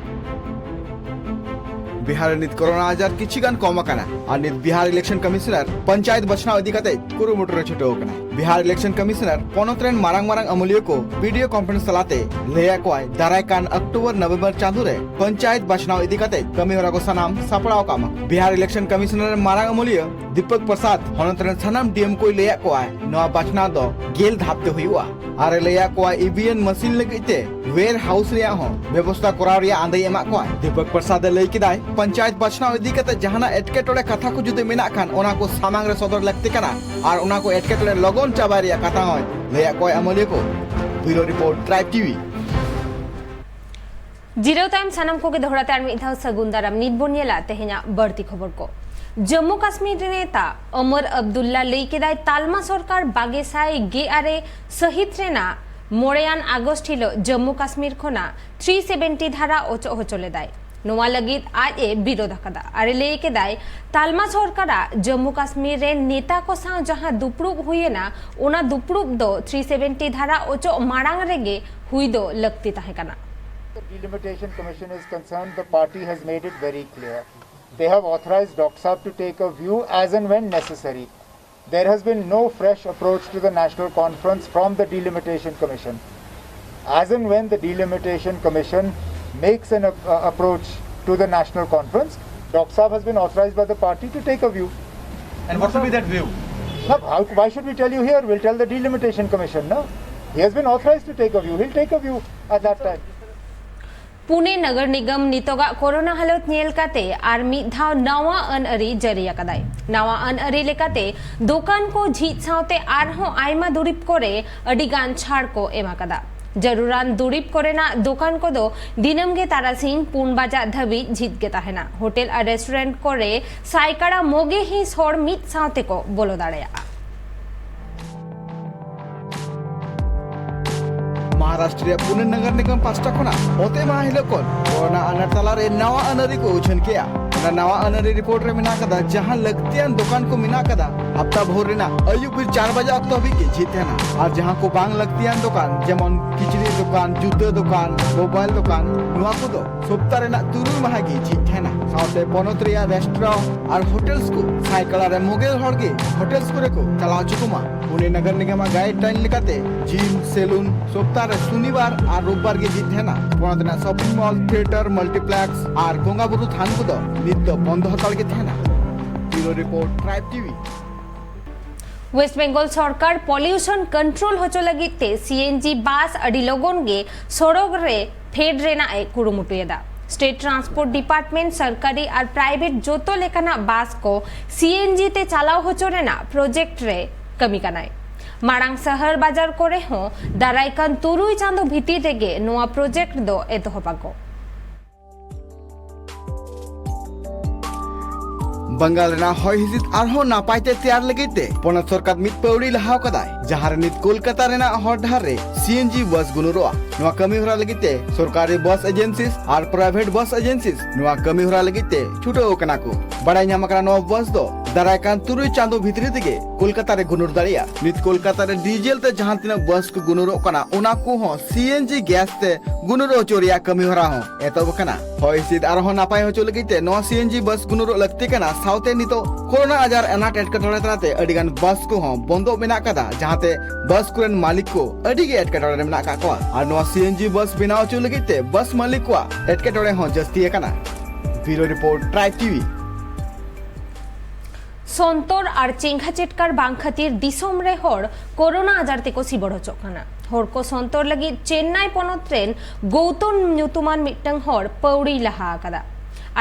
ᱵᱤᱦᱟᱨ ᱨᱮ ᱱᱤᱛ ᱠᱳᱨᱳᱱᱟ ᱟᱡᱟᱨ ᱠᱤᱪᱷᱤ ᱜᱟᱱ ᱠᱚᱢ ᱟᱠᱟᱱᱟ ᱟᱨ ᱱᱤᱛ ᱵᱤᱦᱟᱨ ᱤᱞᱮᱠᱥᱚᱱ ᱠᱚᱢᱤᱥᱚᱱᱟᱨ ᱯᱚᱧᱪᱟᱭᱮᱛ ᱵᱟᱪᱷᱱᱟᱣ ᱤᱫᱤ ᱠᱟᱛᱮ ᱠᱩᱨᱩᱢᱩᱴᱩ ᱨᱮ ᱪᱷᱩᱴᱟᱹᱣ ᱟᱠᱟᱱᱟ᱾ ᱵᱤᱦᱟᱨ ᱤᱞᱮᱠᱥᱚᱱ ᱠᱚᱢᱤᱥᱚᱱᱟᱨ ᱯᱚᱱᱚᱛ ᱨᱮᱱ ᱢᱟᱨᱟᱝ ᱢᱟᱨᱟᱝ ᱟᱹᱢᱟᱹᱞᱤᱭᱟᱹ ᱠᱚ ᱵᱷᱤᱰᱤᱭᱳ ᱠᱚᱱᱯᱷᱟᱨᱮᱱᱥ ᱛᱟᱞᱟᱛᱮ ᱞᱟᱹᱭᱟᱫ ᱠᱚᱣᱟᱭ, ᱫᱟᱨᱟᱭ ᱠᱟᱱ ᱚᱠᱴᱳᱵᱚᱨ ᱱᱚᱵᱷᱮᱢᱵᱚᱨ ᱪᱟᱸᱫᱚ ᱨᱮ ᱯᱚᱧᱪᱟᱭᱮᱛ ᱵᱟᱪᱷᱱᱟᱣ ᱤᱫᱤ ᱠᱟᱛᱮ ᱠᱟᱹᱢᱤ ᱦᱚᱨᱟ ᱠᱚ ᱥᱟᱱᱟᱢ ᱥᱟᱯᱲᱟᱣ ᱠᱟᱜ ᱢᱟ᱾ ᱵᱤᱦᱟᱨ ᱤᱞᱮᱠᱥᱚᱱ ᱠᱚᱢᱤᱥᱚᱱᱟᱨ ᱨᱮᱱ ᱢᱟᱨᱟᱝ ᱟᱹᱢᱟᱹᱞᱤᱭᱟᱹ ᱫᱤᱯᱚᱠ ᱯᱨᱚᱥᱟᱫᱽ ᱦᱚᱱᱚᱛ ᱨᱮᱱ ᱥᱟᱱᱟᱢ ᱰᱤᱮᱢ ᱠᱚᱭ ᱞᱟᱹᱭᱟᱫ ᱠᱚᱣᱟ ᱱᱚᱣᱟ ᱵᱟᱪᱷᱱᱟᱣ ᱫᱚ ᱜᱮᱞ ᱫᱷᱟᱯ ᱛᱮ ᱦᱩᱭᱩᱜᱼᱟ᱾ ᱟᱨ ᱮ ᱞᱟᱹᱭᱟᱫ ᱠᱚᱣᱟ ᱤᱵᱷᱤᱮᱢ ᱢᱮᱥᱤᱱ ᱞᱟᱹᱜᱤᱫ ᱛᱮ ᱣᱮᱭᱟᱨ ᱦᱟᱣᱩᱥ ᱨᱮᱭᱟᱜ ᱦᱚᱸ ᱵᱮᱵᱚᱥᱛᱷᱟ ᱠᱚᱨᱟᱣ ᱨᱮᱭᱟᱜ ᱟᱸᱫᱮᱭ ᱮᱢᱟᱫ ᱠᱚᱣᱟ᱾ ᱫᱤᱯᱚᱠ ᱯᱨᱚᱥᱟᱫᱽ ᱮ ᱞᱟᱹᱭ ᱠᱮᱫᱟᱭ, ᱯᱚᱧᱪᱟᱭᱮᱛ ᱵᱟᱪᱷᱱᱟᱣ ᱤᱫᱤ ᱠᱟᱛᱮ ᱡᱟᱦᱟᱱᱟᱜ ᱮᱴᱠᱮᱴᱚᱬᱮ ᱠᱟᱛᱷᱟ ᱠᱚ ᱡᱩᱫᱤ ᱢᱮᱱᱟᱜ ᱠᱷᱟᱱ ᱚᱱᱟ ᱠᱚ ᱥᱟᱢᱟᱝ ᱨᱮ ᱥᱚᱫᱚᱨ ᱞᱟᱹᱠᱛᱤ ᱠᱟᱱᱟ ᱟᱨ ᱚᱱᱟ ᱠᱚ ᱮᱴᱠᱮᱴᱚᱬᱮ ᱞᱚᱜᱚᱱ ᱪᱟᱵᱟᱭ ᱨᱮᱭᱟᱜ ᱠᱟᱛᱷᱟ ᱦᱚᱸᱭ ᱞᱟᱹᱭᱟᱫ ᱠᱚᱣᱟ ᱟᱹᱢᱟᱹᱞᱤᱭᱟᱹ ᱠᱚ᱾ ᱵᱤᱭᱩᱨᱳ ᱨᱤᱯᱳᱨᱴ, ᱴᱨᱟᱭᱤᱵᱽ ᱴᱤᱵᱷᱤ᱾ ᱡᱤᱨᱟᱹᱣ ᱛᱟᱭᱚᱢ ᱥᱟᱱᱟᱢ ᱠᱚᱜᱮ ᱫᱚᱦᱲᱟ ᱛᱮ ᱟᱨ ᱢᱤᱫ ᱫᱷᱟᱣ ᱥᱟᱹᱜᱩᱱ ᱫᱟᱨᱟᱢ᱾ ᱱᱤᱛ ᱵᱚᱱ ᱧᱮᱞᱟ ᱛᱮᱦᱮᱧᱟᱜ ᱵᱟᱹᱲᱛᱤ ᱠᱷᱚᱵᱚᱨ ᱠᱚ᱾ ᱡᱚᱢᱢᱩ ᱠᱟᱥᱢᱤᱨ ᱨᱮ ᱱᱮᱛᱟ ᱚᱢᱚᱨ ᱟᱵᱫᱩᱞᱞᱟ ᱞᱟᱹᱭ ᱠᱮᱫᱟᱭ, ᱛᱟᱞᱢᱟ ᱥᱚᱨᱠᱟᱨ ᱵᱟᱜᱮ ᱥᱟᱭ ᱜᱮ ᱟᱨᱮ ᱥᱟᱹᱦᱤᱛ ᱨᱮᱱᱟᱜ ᱢᱚᱬᱮᱭᱟᱱ ᱟᱜᱚᱥᱴ ᱦᱤᱞᱚᱜ ᱡᱚᱢᱢᱩ ᱠᱟᱥᱢᱤᱨ ᱠᱷᱚᱱᱟᱜ ᱛᱷᱨᱤ ᱥᱮᱵᱷᱮᱱᱴᱤ ᱫᱷᱟᱨᱟ ᱚᱪᱚᱜ ᱦᱚᱪᱚ ᱞᱮᱫᱟᱭ᱾ ᱱᱚᱣᱟ ᱞᱟᱹᱜᱤᱫ ᱟᱡ ᱮ ᱵᱤᱨᱳᱫ ᱟᱠᱟᱫᱟ ᱟᱨ ᱮ ᱞᱟᱹᱭ ᱠᱮᱫᱟᱭ, ᱛᱟᱞᱢᱟ ᱥᱚᱨᱠᱟᱨᱟᱜ ᱡᱚᱢᱢᱩ ᱠᱟᱥᱢᱤᱨ ᱨᱮᱱ ᱱᱮᱛᱟ ᱠᱚ ᱥᱟᱶ ᱡᱟᱦᱟᱸ ᱫᱩᱯᱲᱩᱵ ᱦᱩᱭᱮᱱᱟ, ᱚᱱᱟ ᱫᱩᱯᱲᱩᱵ ᱫᱚ ᱛᱷᱨᱤ ᱥᱮᱵᱷᱮᱱᱴᱤ ᱫᱷᱟᱨᱟ ᱚᱪᱚᱜ ᱢᱟᱲᱟᱝ ᱨᱮᱜᱮ ᱦᱩᱭ ᱫᱚ ᱞᱟᱹᱠᱛᱤ ᱛᱟᱦᱮᱸ ᱠᱟᱱᱟ᱾ The Delimitation Commission is concerned, the party has made it very clear. They have authorized Doc Saab to take a view as and when necessary. There has been no fresh approach to the National Conference from the Delimitation Commission. As and when the Delimitation Commission makes an ap- uh, approach to the National Conference, Doc Saab has been authorized by the party to take a view. And what will be that view? Now, how, why should we tell you here? We'll tell the Delimitation Commission, no? He has been authorized to take a view. He'll take a view at that time. Pune ᱱᱚᱜᱚᱨ ᱱᱤᱜᱚᱢ ᱱᱤᱛᱚᱜᱟᱜ corona ᱦᱟᱞᱚᱛ ᱧᱮᱞ ᱠᱟᱛᱮ ᱟᱨ ᱢᱤᱫ ᱫᱷᱟᱣ ᱱᱟᱣᱟ ᱟᱹᱱ ᱟᱹᱨᱤ ᱡᱟᱹᱨᱤ ᱟᱠᱟᱫᱟᱭ᱾ ᱱᱟᱣᱟ ᱟᱹᱱ ᱟᱹᱨᱤ ᱞᱮᱠᱟᱛᱮ ᱫᱚᱠᱟᱱ ᱠᱚ ᱡᱷᱤᱡ ᱥᱟᱶᱛᱮ ᱟᱨᱦᱚᱸ ᱟᱭᱢᱟ ᱫᱩᱨᱤᱵ ᱠᱚᱨᱮ ᱟᱹᱰᱤ ᱜᱟᱱ ᱪᱷᱟᱲ ᱠᱚ ᱮᱢ ᱟᱠᱟᱫᱟ᱾ ᱡᱟᱹᱨᱩᱲᱟᱱ ᱫᱩᱨᱤᱵ ᱠᱚᱨᱮᱱᱟᱜ ᱫᱚᱠᱟᱱ ᱠᱚᱫᱚ ᱫᱤᱱᱟᱹᱢ ᱜᱮ ᱛᱟᱨᱟᱥᱤᱧ ᱯᱩᱱ ᱵᱟᱡᱟᱜ ᱫᱷᱟᱹᱵᱤᱡ ᱡᱷᱤᱡ ᱜᱮ ᱛᱟᱦᱮᱱᱟ᱾ ᱦᱳᱴᱮᱞ ᱟᱨ ᱨᱮᱥᱴᱩᱨᱮᱱᱴ ᱠᱚᱨᱮ ᱥᱟᱭᱠᱟᱲᱟ ᱢᱚᱜᱮ ᱦᱤᱸᱥ ᱦᱚᱲ ᱢᱤᱫ ᱥᱟᱶ ᱛᱮᱠᱚ ᱵᱚᱞᱚ ᱫᱟᱲᱮᱭᱟᱜᱼᱟ᱾ ᱢᱚᱦᱟᱨᱟᱥᱴᱨᱚ ᱨᱮᱭᱟᱜ ᱯᱩᱱᱮ ᱱᱚᱜᱚᱨ ᱱᱤᱜᱚᱢ ᱯᱟᱥᱴᱟ ᱠᱷᱚᱱᱟᱜ ᱚᱛᱮ ᱢᱟᱦᱟ ᱦᱤᱞᱳᱜ ᱠᱷᱚᱱ ᱠᱳᱨᱳᱱᱟ ᱟᱱᱟᱴ ᱛᱟᱞᱟᱨᱮ ᱱᱟᱣᱟ ᱟᱹᱱ ᱟᱹᱨᱤ ᱠᱚ ᱩᱪᱷᱟᱹᱱ ᱠᱮᱜᱼᱟ᱾ ᱚᱱᱟ ᱱᱟᱣᱟ ᱟᱹᱱᱟᱹᱨᱤ ᱨᱤᱯᱳᱨᱴ ᱨᱮ ᱢᱮᱱᱟᱜ ᱠᱟᱫᱟ, ᱡᱟᱦᱟᱸ ᱞᱟᱹᱠᱛᱤᱭᱟᱱ ᱫᱚᱠᱟᱱ ᱠᱚ ᱢᱮᱱᱟᱜ ᱠᱟᱫᱟ, ᱦᱟᱯᱛᱟ ᱵᱷᱳᱨ ᱨᱮᱱᱟᱜ ᱟᱹᱭᱩᱵ ᱵᱮᱨ ᱪᱟᱨ ᱵᱟᱡᱟ ᱚᱠᱛᱚ ᱦᱟᱹᱵᱤᱡ ᱜᱮ ᱡᱷᱤᱡ ᱛᱟᱦᱮᱱᱟ᱾ ᱟᱨ ᱡᱟᱦᱟᱸ ᱠᱚ ᱵᱟᱝ ᱞᱟᱹᱠᱛᱤᱭᱟᱱ ᱫᱚᱠᱟᱱ, ᱡᱮᱢᱚᱱ ᱠᱤᱪᱨᱤᱡ ᱫᱚᱠᱟᱱ, ᱡᱩᱛᱟᱹ ᱫᱚᱠᱟᱱ, ᱢᱳᱵᱟᱭᱤᱞ ᱫᱚᱠᱟᱱ, ᱱᱚᱣᱟ ᱠᱚᱫᱚ ᱥᱚᱯᱛᱟ ᱨᱮᱱᱟᱜ ᱛᱩᱨᱩᱭ ᱢᱟᱦᱟ ᱜᱮ ᱡᱷᱤᱡ ᱛᱟᱦᱮᱱᱟ᱾ ᱥᱟᱶᱛᱮ ᱯᱚᱱᱚᱛ ᱨᱮᱭᱟᱜ ᱨᱮᱥᱴᱩᱨᱮᱱᱴ ᱟᱨ ᱦᱳᱴᱮᱞᱥ ᱠᱚ ᱥᱟᱭᱠᱟᱲᱟ ᱨᱮ ᱢᱩᱜᱮᱞ ᱦᱚᱲ ᱜᱮ ᱦᱳᱴᱮᱞᱥ ᱠᱚᱨᱮ ᱠᱚ ᱪᱟᱞᱟᱣ ᱦᱚᱪᱚ ᱠᱚᱢᱟ᱾ ᱯᱩᱱᱮ ᱱᱟᱜᱟᱨ ᱱᱤᱜᱚᱢᱟᱜ ᱜᱟᱭᱤᱰᱞᱟᱭᱤᱱ ᱞᱮᱠᱟᱛᱮ ᱡᱤᱢ, ᱥᱮᱞᱩᱱ ᱥᱚᱯᱛᱟ ᱨᱮ ᱥᱩᱱᱤᱵᱟᱨ ᱟᱨ ᱨᱳᱵᱵᱟᱨ ᱜᱮ ᱡᱷᱤᱡ ᱛᱟᱦᱮᱱᱟ᱾ ᱯᱚᱱᱚᱛ ᱨᱮᱱᱟᱜ ᱥᱚᱯᱤᱝ ᱢᱚᱞ, ᱛᱷᱤᱭᱮᱴᱟᱨ, ᱢᱟᱞᱴᱤᱯᱞᱮᱠᱥ ᱟᱨ ᱵᱚᱸᱜᱟ ᱵᱩᱨᱩ ᱛᱷᱟᱱ ᱠᱚᱫᱚ ᱱᱤᱛ ᱫᱚ ᱵᱚᱱᱫᱚ ᱦᱟᱛᱟᱲ ᱜᱮ ᱛᱟᱦᱮᱱᱟ᱾ Bureau report, tribe TV. West Bengal ᱥᱚᱨᱠᱟᱨ ᱯᱚᱞᱤᱭᱩᱥᱚᱱ ᱠᱚᱱᱴᱨᱳᱞ ᱦᱚᱪᱚ ᱞᱟᱹᱜᱤᱫ ᱛᱮ ᱥᱤ ᱮᱱ ᱡᱤ ᱵᱟᱥ ᱟᱹᱰᱤ ᱞᱚᱜᱚᱱ ᱜᱮ ᱥᱚᱲᱚᱠ ᱨᱮ ᱯᱷᱮᱰ ᱨᱮᱱᱟᱜ ᱮ ᱠᱩᱨᱩᱢᱩᱴᱩᱭᱮᱫᱟ᱾ ᱥᱴᱮᱴ ᱴᱨᱟᱱᱥᱯᱳᱨᱴ ᱰᱤᱯᱟᱨᱴᱢᱮᱱᱴ ᱥᱚᱨᱠᱟᱨᱤ ᱟᱨ ᱯᱨᱟᱭᱵᱷᱮᱴ ᱡᱚᱛᱚ ᱞᱮᱠᱟᱱᱟᱜ ᱵᱟᱥ ᱠᱚ ᱥᱤ ᱮᱱ ᱡᱤ ᱛᱮ ᱪᱟᱞᱟᱣ ᱦᱚᱪᱚ ᱨᱮᱱᱟᱜ ᱯᱨᱚᱡᱮᱠᱴ ᱨᱮ ᱠᱟᱹᱢᱤ ᱠᱟᱱᱟᱭ᱾ ᱢᱟᱲᱟᱝ ᱥᱟᱦᱟᱨ ᱵᱟᱡᱟᱨ ᱠᱚᱨᱮ ᱦᱚᱸ ᱫᱟᱨᱟᱭ ᱠᱟᱱ ᱛᱩᱨᱩᱭ ᱪᱟᱸᱫᱚ ᱵᱷᱤᱛᱤᱨ ᱨᱮᱜᱮ ᱱᱚᱣᱟ ᱯᱨᱚᱡᱮᱠᱴ ᱫᱚ ᱮᱛᱚᱦᱚᱵ ᱟᱠᱚ᱾ ᱵᱟᱝᱜᱟᱞ ᱨᱮᱱᱟᱜ ᱦᱚᱭ ᱦᱤᱸᱥᱤᱫ ᱟᱨᱦᱚᱸ ᱱᱟᱯᱟᱭ ᱛᱮ ᱛᱮᱭᱟᱨ ᱞᱟᱹᱜᱤᱫ ᱛᱮ ᱯᱚᱱᱚᱛ ᱥᱚᱨᱠᱟᱨ ᱢᱤᱫ ᱯᱟᱹᱣᱲᱤ ᱞᱟᱦᱟᱣ ᱠᱟᱫᱟᱭ, ᱡᱟᱦᱟᱸ ᱨᱮ ᱱᱤᱛ ᱠᱳᱞᱠᱟᱛᱟ ᱨᱮᱱᱟᱜ ᱦᱚᱨ ᱰᱟᱦᱟᱨ ᱨᱮ ᱥᱤ ᱮᱱ ᱡᱤ ᱵᱟᱥ ᱜᱩᱱᱩᱨᱚᱜᱼᱟ᱾ ᱱᱚᱣᱟ ᱠᱟᱹᱢᱤ ᱦᱚᱨᱟ ᱞᱟᱹᱜᱤᱫ ᱛᱮ ᱥᱚᱨᱠᱟᱨᱤ ᱵᱟᱥ ᱮᱡᱮᱱᱥᱤᱥ ᱟᱨ ᱯᱨᱟᱭᱵᱷᱮᱴ ᱵᱟᱥ ᱮᱡᱮᱱᱥᱤᱥ ᱱᱚᱣᱟ ᱠᱟᱹᱢᱤ ᱦᱚᱨᱟ ᱞᱟᱹᱜᱤᱫ ᱛᱮ ᱪᱷᱩᱴᱟᱹᱣ ᱟᱠᱟᱱᱟ ᱠᱚ᱾ ᱵᱟᱲᱟᱭ ᱧᱟᱢ ᱟᱠᱟᱱᱟ, ᱱᱚᱣᱟ ᱵᱟᱥ ᱫᱚ ᱫᱟᱨᱟᱭ ᱠᱟᱱ ᱛᱩᱨᱩᱭ ᱪᱟᱸᱫᱚ ᱵᱷᱤᱛᱨᱤ ᱛᱮᱜᱮ ᱠᱳᱞᱠᱟᱛᱟ ᱨᱮ ᱜᱩᱱᱩᱨ ᱫᱟᱲᱮᱭᱟᱜᱼᱟ᱾ ᱱᱤᱛ ᱠᱳᱞᱠᱟᱛᱟ ᱨᱮ ᱰᱤᱡᱮᱞ ᱛᱮ ᱡᱟᱦᱟᱸ ᱛᱤᱱᱟᱹᱜ ᱵᱟᱥ ᱠᱚ ᱜᱩᱱᱩᱨᱚᱜ ᱠᱟᱱᱟ, ᱚᱱᱟ ᱠᱚᱦᱚᱸ ᱥᱤ ᱮᱱ ᱡᱤ ᱜᱮᱥ ᱛᱮ ᱜᱩᱱᱩᱨ ᱦᱚᱪᱚ ᱨᱮᱭᱟᱜ ᱠᱟᱹᱢᱤ ᱦᱚᱨᱟ ᱦᱚᱸ ᱮᱛᱚᱦᱚᱵ ᱟᱠᱟᱱᱟ᱾ ᱦᱚᱭ ᱦᱤᱸᱥᱤᱫ ᱟᱨᱦᱚᱸ ᱱᱟᱯᱟᱭ ᱦᱚᱪᱚ ᱞᱟᱹᱜᱤᱫ ᱛᱮ ᱱᱚᱣᱟ ᱥᱤ ᱮᱱ ᱡᱤ ᱵᱟᱥ ᱜᱩᱱᱩᱨᱚᱜ ᱞᱟᱹᱠᱛᱤ ᱠᱟᱱᱟ᱾ ᱥᱟᱶᱛᱮ ᱱᱤᱛᱚᱜ ᱠᱳᱨᱳᱱᱟ ᱟᱡᱟᱨ ᱟᱱᱟᱴ ᱮᱴᱠᱮᱴᱚᱬᱮ ᱛᱟᱞᱟᱛᱮ ᱟᱹᱰᱤ ᱜᱟᱱ ᱵᱟᱥ ᱠᱚᱦᱚᱸ ᱵᱚᱱᱫᱚ ᱢᱮᱱᱟᱜ ᱠᱟᱫᱟ, ᱡᱟᱦᱟᱸᱛᱮ ᱵᱟᱥ ᱠᱚᱨᱮᱱ ᱢᱟᱹᱞᱤᱠ ᱠᱚ ᱟᱹᱰᱤ ᱜᱮ ᱮᱴᱠᱮᱴᱚᱬᱮ ᱨᱮ ᱢᱮᱱᱟᱜ ᱠᱟᱜ ᱠᱚᱣᱟ᱾ ᱟᱨ ᱱᱚᱣᱟ ᱥᱤ ᱮᱱ ᱡᱤ ᱵᱟᱥ ᱵᱮᱱᱟᱣ ᱦᱚᱪᱚ ᱞᱟᱹᱜᱤᱫ ᱛᱮ ᱵᱟᱥ ᱢᱟᱹᱞᱤᱠ ᱠᱚᱣᱟᱜ ᱮᱴᱠᱮᱴᱚᱬᱮ ᱦᱚᱸ ᱡᱟᱹᱥᱛᱤ ᱟᱠᱟᱱᱟ᱾ ᱵᱤᱭᱩᱨᱳ ᱨᱤᱯᱳᱨᱴ, ᱴᱨᱟᱭᱤᱵᱽ ᱴᱤᱵᱷᱤ᱾ ᱥᱚᱱᱛᱚᱨ ᱟᱨ ᱪᱮᱸᱜᱷᱟ ᱪᱮᱴᱠᱟᱨ ᱵᱟᱝ ᱠᱷᱟᱹᱛᱤᱨ ᱫᱤᱥᱚᱢ ᱨᱮ ᱦᱚᱲ ᱠᱳᱨᱳᱱᱟ ᱟᱡᱟᱨ ᱛᱮᱠᱚ ᱥᱤᱵᱚᱲ ᱦᱚᱪᱚᱜ ᱠᱟᱱᱟ᱾ ᱦᱚᱲ ᱠᱚ ᱥᱚᱱᱛᱚᱨ ᱞᱟᱹᱜᱤᱫ ᱪᱮᱱᱱᱟᱭ ᱯᱚᱱᱚᱛ ᱨᱮᱱ ᱜᱳᱣᱛᱚᱢ ᱧᱩᱛᱩᱢᱟᱱ ᱢᱤᱫᱴᱟᱝ ᱦᱚᱲ ᱯᱟᱹᱣᱲᱤᱭ ᱞᱟᱦᱟ ᱟᱠᱟᱫᱟ᱾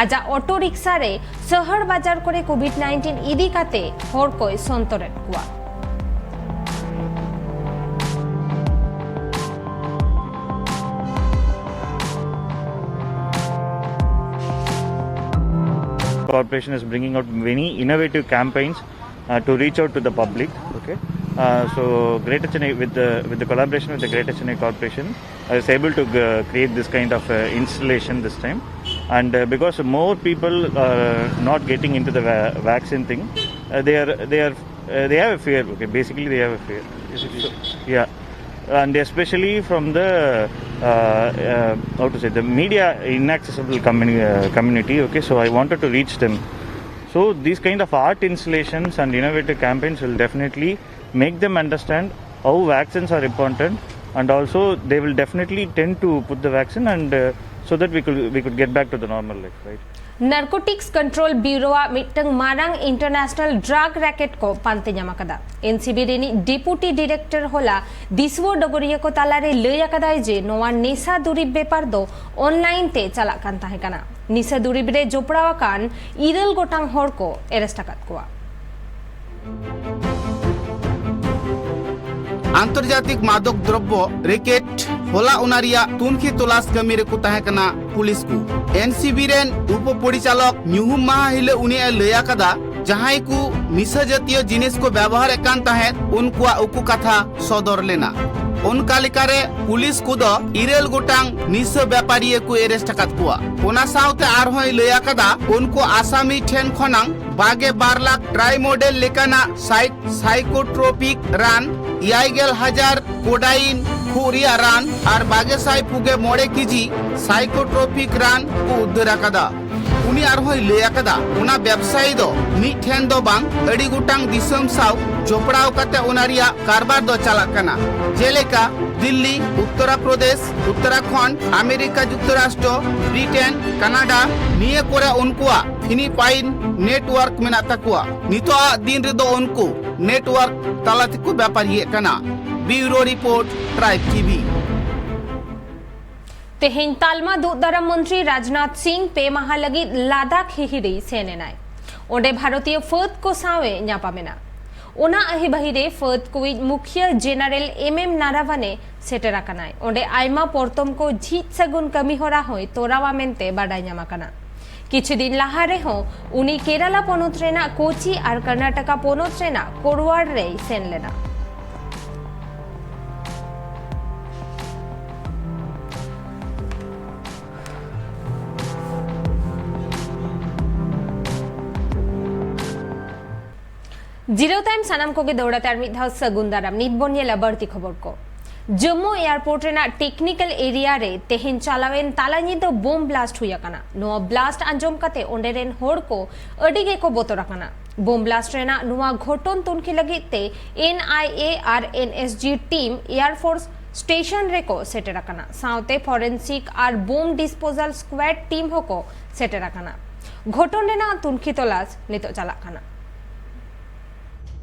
ᱟᱡᱟᱜ ᱚᱴᱳ ᱨᱤᱠᱥᱟ ᱨᱮ ᱥᱚᱦᱚᱨ ᱵᱟᱡᱟᱨ ᱠᱚᱨᱮ ᱠᱳᱵᱷᱤᱰ ᱱᱟᱭᱤᱱᱴᱤᱱ ᱤᱫᱤ ᱠᱟᱛᱮ ᱦᱚᱲ ᱠᱚᱭ ᱥᱚᱱᱛᱚᱨᱮᱫ ᱠᱚᱣᱟ᱾ Corporation is bringing out many innovative campaigns uh, to reach out to the public. Okay, uh, so Greater Chennai, with the with the collaboration with the Greater Chennai Corporation, I was able to uh, create this kind of uh, installation this time. And uh, because more people are not getting into the va- vaccine thing, uh, they are they are uh, they have a fear. Okay, basically they have a fear. So, yeah, and especially from the uh, uh, how to say, the media inaccessible communi- uh, community. Okay, so I wanted to reach them. So these kind of art installations and innovative campaigns will definitely make them understand how vaccines are important, and also they will definitely tend to put the vaccine, and uh, so that we could we could get back to the normal life, right? Narcotics Control Bureau ᱟᱜ ᱢᱤᱫᱴᱟᱝ ᱢᱟᱨᱟᱝ international drug racket ᱠᱚ ᱯᱟᱱᱛᱮ ᱧᱟᱢ ᱟᱠᱟᱫᱟ᱾ ᱮᱱᱥᱤᱵᱤ ᱨᱤᱱᱤᱡ deputy director ᱦᱚᱞᱟ ᱫᱤᱥᱩᱣᱟᱹ ᱰᱚᱜᱚᱨᱤᱭᱟᱹ ᱠᱚ ᱛᱟᱞᱟᱨᱮ ᱞᱟᱹᱭ ᱟᱠᱟᱫᱟᱭ ᱡᱮ ᱱᱚᱣᱟ ᱱᱮᱥᱟ ᱫᱩᱨᱤᱵ ᱵᱮᱯᱟᱨ ᱫᱚ ᱚᱱᱞᱟᱭᱤᱱ ᱛᱮ ᱪᱟᱞᱟᱜ ᱠᱟᱱ ᱛᱟᱦᱮᱸ ᱠᱟᱱᱟ᱾ ᱱᱤᱥᱟᱹ ᱫᱩᱨᱤᱵ ᱨᱮ ᱡᱚᱯᱲᱟᱣ ᱟᱠᱟᱱ ᱤᱨᱟᱹᱞ ᱜᱚᱴᱟᱝ ᱦᱚᱲ ᱠᱚ ᱮᱨᱮᱥᱴ ᱟᱠᱟᱫ ᱠᱚᱣᱟ᱾ ᱟᱱᱛᱚᱨᱡᱟᱛᱤᱠ ᱢᱟᱫᱚᱠ ᱫᱨᱚᱵᱽᱵᱚ ᱨᱮᱠᱮᱴ ᱦᱚᱞᱟ ᱚᱱᱟ ᱨᱮᱭᱟᱜ ᱛᱩᱱᱠᱷᱤ ᱛᱚᱞᱟᱥ ᱠᱟᱹᱢᱤ ᱨᱮᱠᱚ ᱛᱟᱦᱮᱸ ᱠᱟᱱᱟ ᱯᱩᱞᱤᱥ ᱠᱚ᱾ ᱮᱱᱥᱤᱵᱤ ᱨᱮᱱ ᱩᱯᱚ ᱯᱚᱨᱤᱪᱟᱞᱚᱠ ᱧᱩᱦᱩᱢ ᱢᱟᱦᱟ ᱦᱤᱞᱳᱜ ᱩᱱᱤᱭᱟᱜ ᱞᱟᱹᱭ ᱟᱠᱟᱫᱟ, ᱡᱟᱦᱟᱸᱭ ᱠᱚ ᱱᱤᱥᱟᱹ ᱡᱟᱹᱛᱤᱭᱚ ᱡᱤᱱᱤᱥ ᱠᱚ ᱵᱮᱵᱚᱦᱟᱨᱮᱫ ᱠᱟᱱ ᱛᱟᱦᱮᱸᱫ, ᱩᱱᱠᱩᱣᱟᱜ ᱩᱠᱩ ᱠᱟᱛᱷᱟ ᱥᱚᱫᱚᱨ ᱞᱮᱱᱟ᱾ ᱚᱱᱠᱟ ᱞᱮᱠᱟᱨᱮ ᱯᱩᱞᱤᱥ ᱠᱚᱫᱚ ᱤᱨᱟᱹᱞ ᱜᱚᱴᱟᱝ ᱱᱤᱥᱟᱹ ᱵᱮᱯᱟᱨᱤᱭᱟᱹ ᱠᱚ ᱮᱨᱮᱥᱴ ᱟᱠᱟᱫ ᱠᱚᱣᱟ᱾ ᱚᱱᱟ ᱥᱟᱶᱛᱮ ᱟᱨᱦᱚᱸᱭ ᱞᱟᱹᱭ ᱟᱠᱟᱫᱟ, ᱩᱱᱠᱩ ᱟᱥᱟᱢᱤ ᱴᱷᱮᱱ ᱠᱷᱚᱱᱟᱝ ᱵᱟᱜᱮ ᱵᱟᱨ ᱞᱟᱠᱷ ᱴᱨᱟᱭᱢᱳᱰᱮᱞ ᱞᱮᱠᱟᱱᱟᱜ ᱥᱟᱭ- ᱥᱟᱭᱠᱳᱴᱨᱳᱯᱤᱠ ᱨᱟᱱ, ᱮᱭᱟᱭ ᱜᱮᱞ ᱦᱟᱡᱟᱨ ᱠᱳᱰᱟᱭᱤᱱ ᱠᱷᱩᱜ ᱨᱮᱭᱟᱜ ᱨᱟᱱ ᱟᱨ ᱵᱟᱜᱮ ᱥᱟᱭ ᱯᱩᱜᱮ ᱢᱚᱬᱮ ᱠᱮᱡᱤ ᱥᱟᱭᱠᱳᱴᱨᱳᱯᱤᱠ ᱨᱟᱱ ᱠᱚ ᱩᱫᱽᱫᱷᱟᱹᱨ ᱟᱠᱟᱫᱟ᱾ ᱩᱱᱤ ᱟᱨᱦᱚᱸᱭ ᱞᱟᱹᱭ ᱟᱠᱟᱫᱟ, ᱚᱱᱟ ᱵᱮᱵᱽᱥᱟᱭᱤ ᱫᱚ ᱢᱤᱫ ᱴᱷᱮᱱ ᱫᱚ ᱵᱟᱝ, ᱟᱹᱰᱤ ᱜᱚᱴᱟᱝ ᱫᱤᱥᱚᱢ ᱥᱟᱶ ᱡᱚᱯᱲᱟᱣ ᱠᱟᱛᱮ ᱚᱱᱟ ᱨᱮᱭᱟᱜ ᱠᱟᱨᱵᱟᱨ ᱫᱚ ᱪᱟᱞᱟᱜ ᱠᱟᱱᱟ, ᱡᱮᱞᱮᱠᱟ ᱫᱤᱞᱞᱤ, ᱩᱛᱛᱚᱨᱟ ᱯᱨᱚᱫᱮᱥ, ᱩᱛᱛᱚᱨᱟᱠᱷᱚᱸᱰ, ᱟᱢᱮᱨᱤᱠᱟ ᱡᱩᱠᱛᱚᱨᱟᱥᱴᱨᱚ, ᱵᱨᱤᱴᱮᱱ, ᱠᱟᱱᱟᱰᱟ, ᱱᱤᱭᱟᱹ ᱠᱚᱨᱮ ᱩᱱᱠᱩᱣᱟᱜ ᱯᱷᱤᱞᱤᱯᱟᱭᱤᱱ ᱱᱮᱴᱣᱟᱨᱠ ᱢᱮᱱᱟᱜ ᱛᱟᱠᱚᱣᱟ᱾ ᱱᱤᱛᱚᱜ ᱟᱜ ᱫᱤᱱ ᱨᱮᱫᱚ ᱩᱱᱠᱩ ᱱᱮᱴᱣᱟᱨᱠ ᱛᱟᱞᱟ ᱛᱮᱠᱚ ᱵᱮᱯᱟᱨᱤᱭᱮᱫ ᱠᱟᱱᱟ᱾ ᱵᱤᱭᱩᱨᱳ ᱨᱤᱯᱳᱨᱴ, ᱴᱨᱟᱭᱤᱵᱽ ᱴᱤᱵᱷᱤ᱾ ᱛᱮᱦᱮᱧ ᱛᱟᱞᱢᱟ ᱫᱩᱜ ᱫᱟᱨᱟᱢ ᱢᱚᱱᱛᱨᱤ ᱨᱟᱡᱽᱱᱟᱛᱷ ᱥᱤᱝ ᱯᱮ ᱢᱟᱦᱟ ᱞᱟᱹᱜᱤᱫ ᱞᱟᱫᱟᱠᱷ ᱦᱤᱦᱤᱲᱤ ᱥᱮᱱ ᱮᱱᱟᱭ᱾ ᱚᱸᱰᱮ ᱵᱷᱟᱨᱚᱛᱤᱭᱚ ᱯᱷᱟᱹᱫ ᱠᱚ ᱥᱟᱶ ᱮ ᱧᱟᱯᱟᱢ ᱮᱱᱟ᱾ ᱚᱱᱟ ᱟᱹᱦᱤᱵᱟᱹᱦᱤ ᱨᱮ ᱯᱷᱟᱹᱫ ᱠᱚᱣᱤᱡ ᱢᱩᱠᱷᱤᱭᱟᱹ ᱡᱮᱱᱟᱨᱮᱞ ᱮᱢ ᱮᱢ ᱱᱟᱨᱟᱣᱟᱱᱮ ᱥᱮᱴᱮᱨ ᱟᱠᱟᱱᱟᱭ᱾ ᱚᱸᱰᱮ ᱟᱭᱢᱟ ᱯᱚᱨᱛᱚᱢ ᱠᱚ ᱡᱷᱤᱡ ᱥᱟᱹᱜᱩᱱ ᱠᱟᱹᱢᱤ ᱦᱚᱨᱟ ᱦᱚᱸᱭ ᱛᱚᱨᱟᱣᱟ ᱢᱮᱱᱛᱮ ᱵᱟᱰᱟᱭ ᱧᱟᱢ ᱟᱠᱟᱱᱟ᱾ ᱠᱤᱪᱷᱩ ᱫᱤᱱ ᱞᱟᱦᱟ ᱨᱮᱦᱚᱸ ᱩᱱᱤ ᱠᱮᱨᱟᱞᱟ ᱯᱚᱱᱚᱛ ᱨᱮᱱᱟᱜ ᱠᱳᱪᱤ ᱟᱨ ᱠᱚᱨᱱᱟᱴᱟᱠᱟ ᱯᱚᱱᱚᱛ ᱨᱮᱱᱟᱜ ᱠᱳᱨᱣᱟᱲ ᱨᱮᱭ ᱥᱮᱱ ᱞᱮᱱᱟ᱾ ᱡᱤᱨᱟᱹᱣ ᱛᱟᱭᱚᱢ ᱥᱟᱱᱟᱢ ᱠᱚᱜᱮ ᱫᱚᱦᱲᱟ ᱛᱮ ᱟᱨ ᱢᱤᱫ ᱫᱷᱟᱣ ᱥᱟᱹᱜᱩᱱ ᱫᱟᱨᱟᱢ᱾ ᱱᱤᱛ ᱵᱚᱱ ᱧᱮᱞᱟ ᱵᱟᱹᱲᱛᱤ ᱠᱷᱚᱵᱚᱨ ᱠᱚ᱾ ᱡᱟᱹᱢᱢᱩ ᱮᱭᱟᱨᱯᱳᱨᱴ ᱨᱮᱱᱟᱜ ᱴᱮᱠᱱᱤᱠᱮᱞ ᱮᱨᱤᱭᱟ ᱨᱮ ᱛᱮᱦᱮᱧ ᱪᱟᱞᱟᱣᱮᱱ ᱛᱟᱞᱟ ᱧᱤᱫᱟᱹ ᱵᱳᱢ ᱵᱞᱟᱥᱴ ᱦᱩᱭ ᱟᱠᱟᱱᱟ᱾ ᱱᱚᱣᱟ ᱵᱞᱟᱥᱴ ᱟᱸᱡᱚᱢ ᱠᱟᱛᱮ ᱚᱸᱰᱮ ᱨᱮᱱ ᱦᱚᱲ ᱠᱚ ᱟᱹᱰᱤ ᱜᱮᱠᱚ ᱵᱚᱛᱚᱨ ᱟᱠᱟᱱᱟ᱾ ᱵᱳᱢ ᱵᱞᱟᱥᱴ ᱨᱮᱱᱟᱜ ᱱᱚᱣᱟ ᱜᱷᱚᱴᱚᱱ ᱛᱩᱱᱠᱷᱤ ᱞᱟᱹᱜᱤᱫ ᱛᱮ ᱮᱱ ᱟᱭ A R N S G team air force station ᱨᱮᱠᱚ ᱥᱮᱴᱮᱨ ᱟᱠᱟᱱᱟ᱾ ᱥᱟᱶᱛᱮ ᱯᱷᱚᱨᱮᱱᱥᱤᱠ ᱟᱨ ᱵᱳᱢ ᱰᱤᱥᱯᱳᱡᱟᱞ ᱥᱠᱣᱟᱰ ᱴᱤᱢ ᱦᱚᱸᱠᱚ ᱥᱮᱴᱮᱨ ᱟᱠᱟᱱᱟ᱾ ᱜᱷᱚᱴᱚᱱ ᱨᱮᱱᱟᱜ ᱛᱩᱱᱠᱷᱤ ᱛᱚᱞᱟᱥ ᱱᱤᱛᱚᱜ ᱪᱟᱞᱟᱜ ᱠᱟᱱᱟ᱾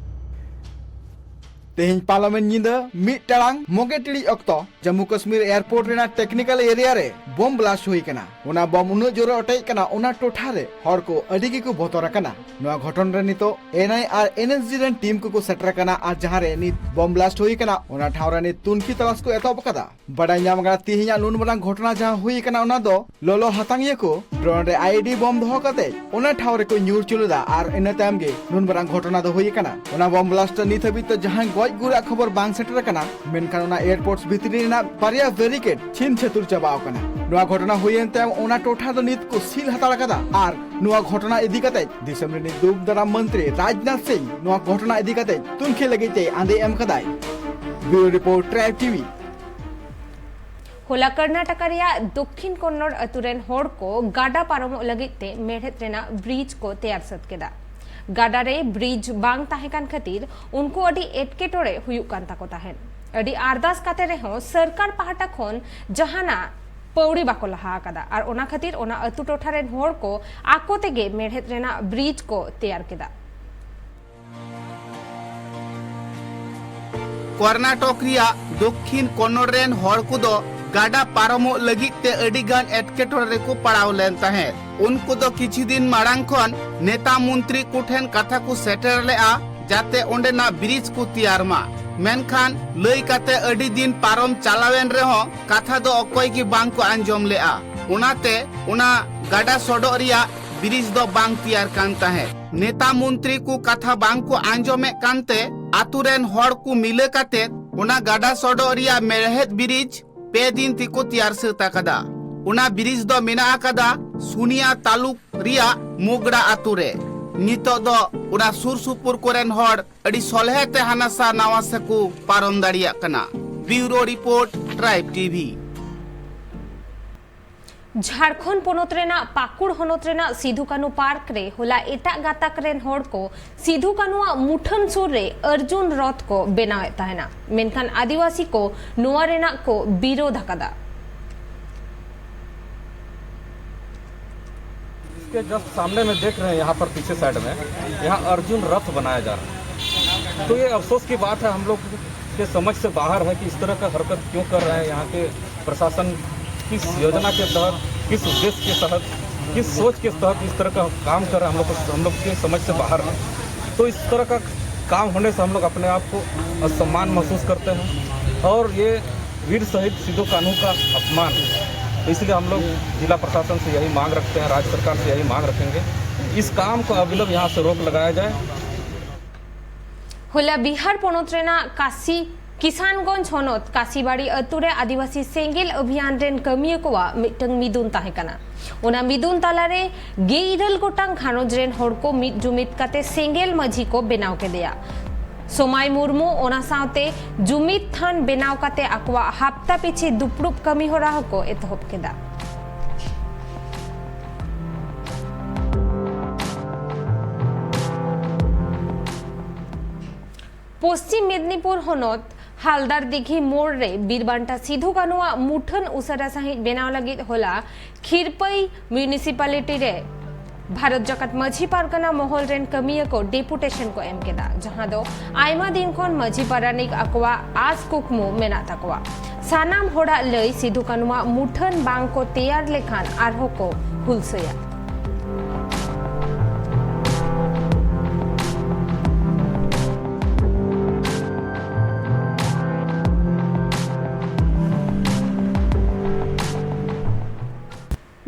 ᱛᱮᱦᱮᱧ ᱯᱟᱨᱚᱢᱮᱱ ᱧᱤᱫᱟᱹ ᱢᱤᱫ ᱴᱟᱲᱟᱝ ᱢᱚᱜᱮ ᱴᱤᱲᱤᱡ ᱚᱠᱛᱚ ᱡᱟᱢᱢᱩ ᱠᱟᱥᱢᱤᱨ ᱮᱭᱟᱨᱯᱳᱨᱴ ᱨᱮᱱᱟᱜ ᱴᱮᱠᱱᱤᱠᱟᱞ ᱮᱨᱤᱭᱟ ᱨᱮ ᱵᱳᱢ ᱵᱞᱟᱥᱴ ᱦᱩᱭ ᱟᱠᱟᱱᱟ᱾ ᱚᱱᱟ ᱵᱳᱢ ᱩᱱᱟᱹᱜ ᱡᱳᱨᱮ ᱚᱴᱮᱡ ᱠᱟᱱᱟ, ᱚᱱᱟ ᱴᱚᱴᱷᱟ ᱨᱮ ᱦᱚᱲ ᱠᱚ ᱟᱹᱰᱤ ᱜᱮᱠᱚ ᱵᱚᱛᱚᱨ ᱟᱠᱟᱱᱟ᱾ ᱱᱚᱣᱟ ᱜᱷᱚᱴᱚᱱ ᱨᱮ ᱱᱤᱛᱚᱜ ᱮᱱ ᱟᱭ ᱟᱨ ᱮᱱ ᱮᱥ ᱡᱤ ᱨᱮᱱ ᱴᱤᱢ ᱠᱚᱠᱚ ᱥᱮᱴᱮᱨ ᱟᱠᱟᱱᱟ ᱟᱨ ᱡᱟᱦᱟᱸ ᱨᱮ ᱱᱤᱛ ᱵᱳᱢ ᱵᱞᱟᱥᱴ ᱦᱩᱭ ᱟᱠᱟᱱᱟ, ᱚᱱᱟ ᱴᱷᱟᱶ ᱨᱮ ᱱᱤᱛ ᱛᱩᱱᱠᱷᱤ ᱛᱚᱞᱟᱥ ᱠᱚ ᱮᱛᱚᱦᱚᱵ ᱟᱠᱟᱫᱟ᱾ ᱵᱟᱰᱟᱭ ᱧᱟᱢ ᱟᱠᱟᱱᱟ, ᱛᱮᱦᱮᱧᱟᱜ ᱱᱩᱱ ᱢᱟᱨᱟᱝ ᱜᱷᱚᱴᱚᱱᱟ ᱡᱟᱦᱟᱸ ᱦᱩᱭ ᱟᱠᱟᱱᱟ, ᱚᱱᱟ ᱫᱚ ᱞᱚᱞᱚ ᱦᱟᱛᱟᱝᱤᱭᱟᱹ ᱠᱚ ᱰᱨᱳᱱ ᱨᱮ ᱟᱭ ᱤ ᱰᱤ ᱵᱳᱢ ᱫᱚᱦᱚ ᱠᱟᱛᱮ ᱚᱱᱟ ᱴᱷᱟᱶ ᱨᱮᱠᱚ ᱧᱩᱨ ᱦᱚᱪᱚ ᱞᱮᱫᱟ ᱟᱨ ᱤᱱᱟᱹ ᱛᱟᱭᱚᱢ ᱜᱮ ᱱᱩᱱ ᱢᱟᱨᱟᱝ ᱜᱷᱚᱴᱚᱱᱟ ᱫᱚ ᱦᱩᱭ ᱟᱠᱟᱱᱟ᱾ ᱚᱱᱟ ᱵᱳᱢ ᱵᱞᱟᱥᱴ ᱨᱮ ᱱᱤᱛ ᱦᱟᱹᱵᱤᱡ ᱛᱮ ᱡᱟᱦᱟᱸᱭ ᱜᱚᱡ ᱜᱩᱨᱟᱜ ᱠᱷᱚᱵᱚᱨ ᱵᱟᱝ ᱥᱮᱴᱮᱨ ᱟᱠᱟᱱᱟ, ᱢᱮᱱᱠᱷᱟᱱ ᱚᱱᱟ ᱮᱭᱟᱨᱯᱳᱨᱴ ᱵᱷᱤᱛᱨᱤ ᱨᱮᱱᱟᱜ ᱵᱟᱨᱭᱟ ᱵᱮᱨᱤᱠᱮᱰ ᱪᱷᱤᱱ ᱪᱷᱟᱹᱛᱩᱨ ᱪᱟᱵᱟᱣ ᱟᱠᱟᱱᱟ᱾ ᱱᱚᱣᱟ ᱜᱷᱚᱴᱚᱱᱟ ᱦᱩᱭᱮᱱ ᱛᱟᱭᱚᱢ ᱚᱱᱟ ᱴᱚᱴᱷᱟ ᱫᱚ ᱱᱤᱛ ᱠᱚ ᱥᱤᱞ ᱦᱟᱛᱟᱲ ᱟᱠᱟᱫᱟ ᱟᱨ ᱱᱚᱣᱟ ᱜᱷᱚᱴᱚᱱᱟ ᱤᱫᱤ ᱠᱟᱛᱮ ᱫᱤᱥᱚᱢ ᱨᱤᱱᱤᱡ ᱫᱩᱜᱽ ᱫᱟᱨᱟᱢ ᱢᱚᱱᱛᱨᱤ ᱨᱟᱡᱽᱱᱟᱛᱷ ᱥᱤᱝ ᱱᱚᱣᱟ ᱜᱷᱚᱴᱚᱱᱟ ᱤᱫᱤ ᱠᱟᱛᱮ ᱛᱩᱱᱠᱷᱤ ᱞᱟᱹᱜᱤᱫ ᱛᱮ ᱟᱸᱫᱮ ᱮᱢ ᱠᱟᱫᱟᱭ᱾ ᱵᱤᱭᱩᱨᱳ ᱨᱤᱯᱳᱨᱴ, ᱴᱨᱟᱭᱤᱵᱽ ᱴᱤᱵᱷᱤ᱾ ᱦᱚᱞᱟ ᱠᱚᱨᱱᱟᱴᱚᱠᱟ ᱨᱮᱭᱟᱜ ᱫᱚᱠᱠᱷᱤᱱ ᱠᱚᱱᱱᱚᱲ ᱟᱹᱛᱩ ᱨᱮᱱ ᱦᱚᱲ ᱠᱚ ᱜᱟᱰᱟ ᱯᱟᱨᱚᱢᱚᱜ ᱞᱟᱹᱜᱤᱫ ᱛᱮ ᱢᱮᱲᱦᱮᱫ ᱨᱮᱱᱟᱜ ᱵᱨᱤᱡᱽ ᱠᱚ ᱛᱮᱭᱟᱨ ᱥᱟᱹᱛ ᱠᱮᱫᱟ᱾ ᱜᱟᱰᱟ ᱨᱮ ᱵᱨᱤᱡᱽ ᱵᱟᱝ ᱛᱟᱦᱮᱸ ᱠᱟᱱ ᱠᱷᱟᱹᱛᱤᱨ ᱩᱱᱠᱩ ᱟᱹᱰᱤ ᱮᱴᱠᱮᱴᱚᱬᱮ ᱦᱩᱭᱩᱜ ᱠᱟᱱ ᱛᱟᱠᱚ ᱛᱟᱦᱮᱸᱫ᱾ ᱟᱹᱰᱤ ᱟᱨᱫᱟᱥ ᱠᱟᱛᱮ ᱨᱮᱦᱚᱸ ᱥᱚᱨᱠᱟᱨ ᱯᱟᱦᱴᱟ ᱠᱷᱚᱱ ᱡᱟᱦᱟᱱᱟᱜ ᱯᱟᱹᱣᱲᱤ ᱵᱟᱠᱚ ᱞᱟᱦᱟ ᱟᱠᱟᱫᱟ ᱟᱨ ᱚᱱᱟ ᱠᱷᱟᱹᱛᱤᱨ ᱚᱱᱟ ᱟᱹᱛᱩ ᱴᱚᱴᱷᱟ ᱨᱮᱱ ᱦᱚᱲ ᱠᱚ ᱟᱠᱚ ᱛᱮᱜᱮ ᱢᱮᱲᱦᱮᱫ ᱨᱮᱱᱟᱜ ᱵᱨᱤᱡᱽ ᱠᱚ ᱛᱮᱭᱟᱨ ᱠᱮᱫᱟ᱾ ᱠᱚᱨᱱᱟᱴᱚᱠ ᱨᱮᱭᱟᱜ ᱫᱚᱠᱠᱷᱤᱱ ᱠᱚᱱᱱᱚᱲ ᱨᱮᱱ ᱦᱚᱲ ᱠᱚᱫᱚ ᱜᱟᱰᱟ ᱯᱟᱨᱚᱢᱚᱜ ᱞᱟᱹᱜᱤᱫ ᱛᱮ ᱟᱹᱰᱤ ᱜᱟᱱ ᱮᱴᱠᱮᱴᱚᱬᱮ ᱨᱮᱠᱚ ᱯᱟᱲᱟᱣ ᱞᱮᱱ ᱛᱟᱦᱮᱸᱫ᱾ ᱩᱱᱠᱩ ᱫᱚ ᱠᱤᱪᱷᱩ ᱫᱤᱱ ᱢᱟᱲᱟᱝ ᱠᱷᱚᱱ ᱱᱮᱛᱟ ᱢᱚᱱᱛᱨᱤ ᱠᱚ ᱴᱷᱮᱱ ᱠᱟᱛᱷᱟ ᱠᱚ ᱥᱮᱴᱮᱨ ᱞᱮᱫᱼᱟ, ᱡᱟᱛᱮ ᱚᱸᱰᱮᱱᱟᱜ ᱵᱨᱤᱡᱽ ᱠᱚ ᱛᱮᱭᱟᱨ ᱢᱟ᱾ ᱢᱮᱱᱠᱷᱟᱱ ᱞᱟᱹᱭ ᱠᱟᱛᱮ ᱟᱹᱰᱤ ᱫᱤᱱ ᱯᱟᱨᱚᱢ ᱪᱟᱞᱟᱣᱮᱱ ᱨᱮᱦᱚᱸ ᱠᱟᱛᱷᱟ ᱫᱚ ᱚᱠᱚᱭ ᱜᱮ ᱵᱟᱝ ᱠᱚ ᱟᱸᱡᱚᱢ ᱞᱮᱫᱼᱟ᱾ ᱚᱱᱟᱛᱮ ᱚᱱᱟ ᱜᱟᱰᱟ ᱥᱚᱰᱚᱜ ᱨᱮᱭᱟᱜ ᱵᱨᱤᱡᱽ ᱫᱚ ᱵᱟᱝ ᱛᱮᱭᱟᱨ ᱠᱟᱱ ᱛᱟᱦᱮᱸᱫ᱾ ᱱᱮᱛᱟ ᱢᱚᱱᱛᱨᱤ ᱠᱚ ᱠᱟᱛᱷᱟ ᱵᱟᱝ ᱠᱚ ᱟᱸᱡᱚᱢᱮᱫ ᱠᱟᱱᱛᱮ ᱟᱛᱳ ᱨᱮᱱ ᱦᱚᱲ ᱠᱚ ᱢᱤᱞᱟᱹ ᱠᱟᱛᱮ ᱚᱱᱟ ᱜᱟᱰᱟ ᱥᱚᱰᱚᱜ ᱨᱮᱭᱟᱜ ᱢᱮᱲᱦᱮᱫ ᱵᱨᱤᱡᱽ ᱯᱮ ᱫᱤᱱ ᱛᱮᱠᱚ ᱛᱮᱭᱟᱨ ᱥᱟᱹᱛ ᱟᱠᱟᱫᱟ᱾ ᱚᱱᱟ ᱵᱨᱤᱡᱽ ᱫᱚ ᱢᱮᱱᱟᱜ ᱟᱠᱟᱫᱟ ᱥᱩᱱᱤᱭᱟ ᱛᱟᱞᱩᱠ ᱨᱮᱭᱟᱜ ᱢᱩᱜᱽᱲᱟ ᱟᱛᱳ ᱨᱮ᱾ ᱱᱤᱛᱚᱜ ᱫᱚ ᱚᱱᱟ ᱥᱩᱨ ᱥᱩᱯᱩᱨ ᱠᱚᱨᱮᱱ ᱦᱚᱲ ᱟᱹᱰᱤ ᱥᱚᱞᱦᱮ ᱛᱮ ᱦᱟᱱᱟ ᱥᱟ ᱱᱟᱣᱟ ᱥᱟ ᱠᱚ ᱯᱟᱨᱚᱢ ᱫᱟᱲᱮᱭᱟᱜ ᱠᱟᱱᱟ᱾ ᱵᱤᱭᱩᱨᱳ ᱨᱤᱯᱳᱨᱴ, ᱴᱨᱟᱭᱤᱵᱽ ᱴᱤᱵᱷᱤ᱾ ᱡᱷᱟᱲᱠᱷᱚᱸᱰ ᱯᱚᱱᱚᱛ ᱨᱮᱱᱟᱜ ᱯᱟᱹᱠᱩᱲ ᱦᱚᱱᱚᱛ ᱨᱮᱱᱟᱜ ᱥᱤᱫᱷᱩ ᱠᱟᱹᱱᱦᱩ ᱯᱟᱨᱠ ᱨᱮ ᱦᱚᱞᱟ ᱮᱴᱟᱜ ᱜᱟᱛᱟᱠ ᱨᱮᱱ ᱦᱚᱲ ᱠᱚ ᱥᱤᱫᱷᱩ ᱠᱟᱹᱱᱦᱩᱣᱟᱜ ᱢᱩᱴᱷᱟᱹᱱ ᱥᱩᱨ ᱨᱮ ᱚᱨᱡᱩᱱ ᱨᱚᱛᱷ ᱠᱚ ᱵᱮᱱᱟᱣᱮᱫ ᱛᱟᱦᱮᱱᱟ, ᱢᱮᱱᱠᱷᱟᱱ ᱟᱹᱫᱤᱵᱟᱹᱥᱤ ᱠᱚ ᱱᱚᱣᱟ ᱨᱮᱱᱟᱜ ᱠᱚ ᱵᱤᱨᱳᱫ ᱟᱠᱟᱫᱟ᱾ इसके जस्ट सामने में देख रहे हैं, यहाँ पर पीछे साइड में, यहाँ अर्जुन रथ बनाया जा रहा है। तो ये अफसोस की बात है, हम लोग के समझ से बाहर है कि इस तरह का हरकत क्यों कर रहे हैं यहाँ के प्रशासन। किस योजना के तहत, किस उद्देश्य के तहत, किस सोच के तहत इस तरह का काम कर रहे हैं, हम लोग को, हम लोग के समझ से बाहर है। तो इस तरह का काम होने से हम लोग अपने आप को असम्मान महसूस करते हैं और ये वीर शहीद सिद्धू कान्हू का अपमान है। तो इसलिए हम लोग जिला प्रशासन से यही मांग रखते हैं, राज्य सरकार से यही मांग रखेंगे, इस काम को अविलंब यहाँ से रोक लगाया जाए। ᱦᱚᱞᱟ ᱵᱤᱦᱟᱨ ᱯᱚᱱᱚᱛ ᱨᱮᱱᱟᱜ ᱠᱟᱥᱤ ᱠᱤᱥᱟᱱᱜᱚᱸᱡᱽ ᱦᱚᱱᱚᱛ ᱠᱟᱥᱤᱵᱟᱲᱤ ᱟᱹᱛᱩ ᱨᱮ ᱟᱹᱫᱤᱵᱟᱹᱥᱤ ᱥᱮᱸᱜᱮᱞ ᱚᱵᱷᱤᱭᱟᱱ ᱨᱮᱱ ᱠᱟᱹᱢᱤᱭᱟᱹ ᱠᱚᱣᱟᱜ ᱢᱤᱫᱴᱟᱝ ᱢᱤᱫᱩᱱ ᱛᱟᱦᱮᱸ ᱠᱟᱱᱟ᱾ ᱚᱱᱟ ᱢᱤᱫᱩᱱ ᱛᱟᱞᱟᱨᱮ ᱜᱮᱞ ᱤᱨᱟᱹᱞ ᱜᱚᱴᱟᱝ ᱜᱷᱟᱨᱚᱸᱡᱽ ᱨᱮᱱ ᱦᱚᱲ ᱠᱚ ᱢᱤᱫ ᱡᱩᱢᱤᱫ ᱠᱟᱛᱮ ᱥᱮᱸᱜᱮᱞ ᱢᱟᱹᱡᱷᱤ ᱠᱚ ᱵᱮᱱᱟᱣ ᱠᱮᱫᱮᱭᱟ᱾ ᱥᱚᱢᱟᱭ ᱢᱩᱨᱢᱩ ᱚᱱᱟ ᱥᱟᱶᱛᱮ ᱡᱩᱢᱤᱫ ᱛᱷᱟᱱ ᱵᱮᱱᱟᱣ ᱠᱟᱛᱮ ᱟᱠᱚᱣᱟᱜ ᱦᱟᱯᱛᱟ ᱯᱤᱪᱷᱤ ᱫᱩᱯᱲᱩᱵ ᱠᱟᱹᱢᱤ ᱦᱚᱨᱟ ᱦᱚᱸᱠᱚ ᱮᱛᱚᱦᱚᱵ ᱠᱮᱫᱟ᱾ ᱯᱚᱥᱪᱤᱢ ᱢᱮᱫᱽᱱᱤᱯᱩᱨ ᱦᱚᱱᱚᱛ ᱦᱟᱞᱫᱟᱨ ᱫᱤᱜᱷᱤ ᱢᱳᱲ ᱨᱮ ᱵᱤᱨ ᱵᱟᱱᱴᱟ ᱥᱤᱫᱷᱩ ᱠᱟᱹᱱᱩᱣᱟᱜ ᱢᱩᱴᱷᱟᱹᱱ ᱩᱥᱟᱹᱨᱟ ᱥᱟᱹᱦᱤᱡ ᱵᱮᱱᱟᱣ ᱞᱟᱹᱜᱤᱫ ᱦᱚᱞᱟ ᱠᱷᱤᱨᱯᱟᱹᱭ ᱢᱤᱭᱩᱱᱤᱥᱤᱯᱟᱞᱤᱴᱤ ᱨᱮ ᱵᱷᱟᱨᱚᱛ ᱡᱟᱠᱟᱛ ᱢᱟᱹᱡᱷᱤ ᱯᱟᱨᱜᱟᱱᱟ ᱢᱚᱦᱚᱞ ᱨᱮᱱ ᱠᱟᱹᱢᱤᱭᱟᱹ ᱠᱚ ᱰᱮᱯᱩᱴᱮᱥᱚᱱ ᱠᱚ ᱮᱢ ᱠᱮᱫᱟ, ᱡᱟᱦᱟᱸ ᱫᱚ ᱟᱭᱢᱟ ᱫᱤᱱ ᱠᱷᱚᱱ ᱢᱟᱹᱡᱷᱤ ᱯᱟᱨᱟᱱᱤᱠ ᱟᱠᱚᱣᱟᱜ ᱟᱥ ᱠᱩᱠᱢᱩ ᱢᱮᱱᱟᱜ ᱛᱟᱠᱚᱣᱟ᱾ ᱥᱟᱱᱟᱢ ᱦᱚᱲᱟᱜ ᱞᱟᱹᱭ ᱥᱤᱫᱷᱩ ᱠᱟᱹᱱᱩᱣᱟᱜ ᱢᱩᱴᱷᱟᱹᱱ ᱵᱟᱝ ᱠᱚ ᱛᱮᱭᱟᱨ ᱞᱮᱠᱷᱟᱱ ᱟᱨᱦᱚᱸ ᱠᱚ ᱦᱩᱞᱥᱟᱹᱭᱟ᱾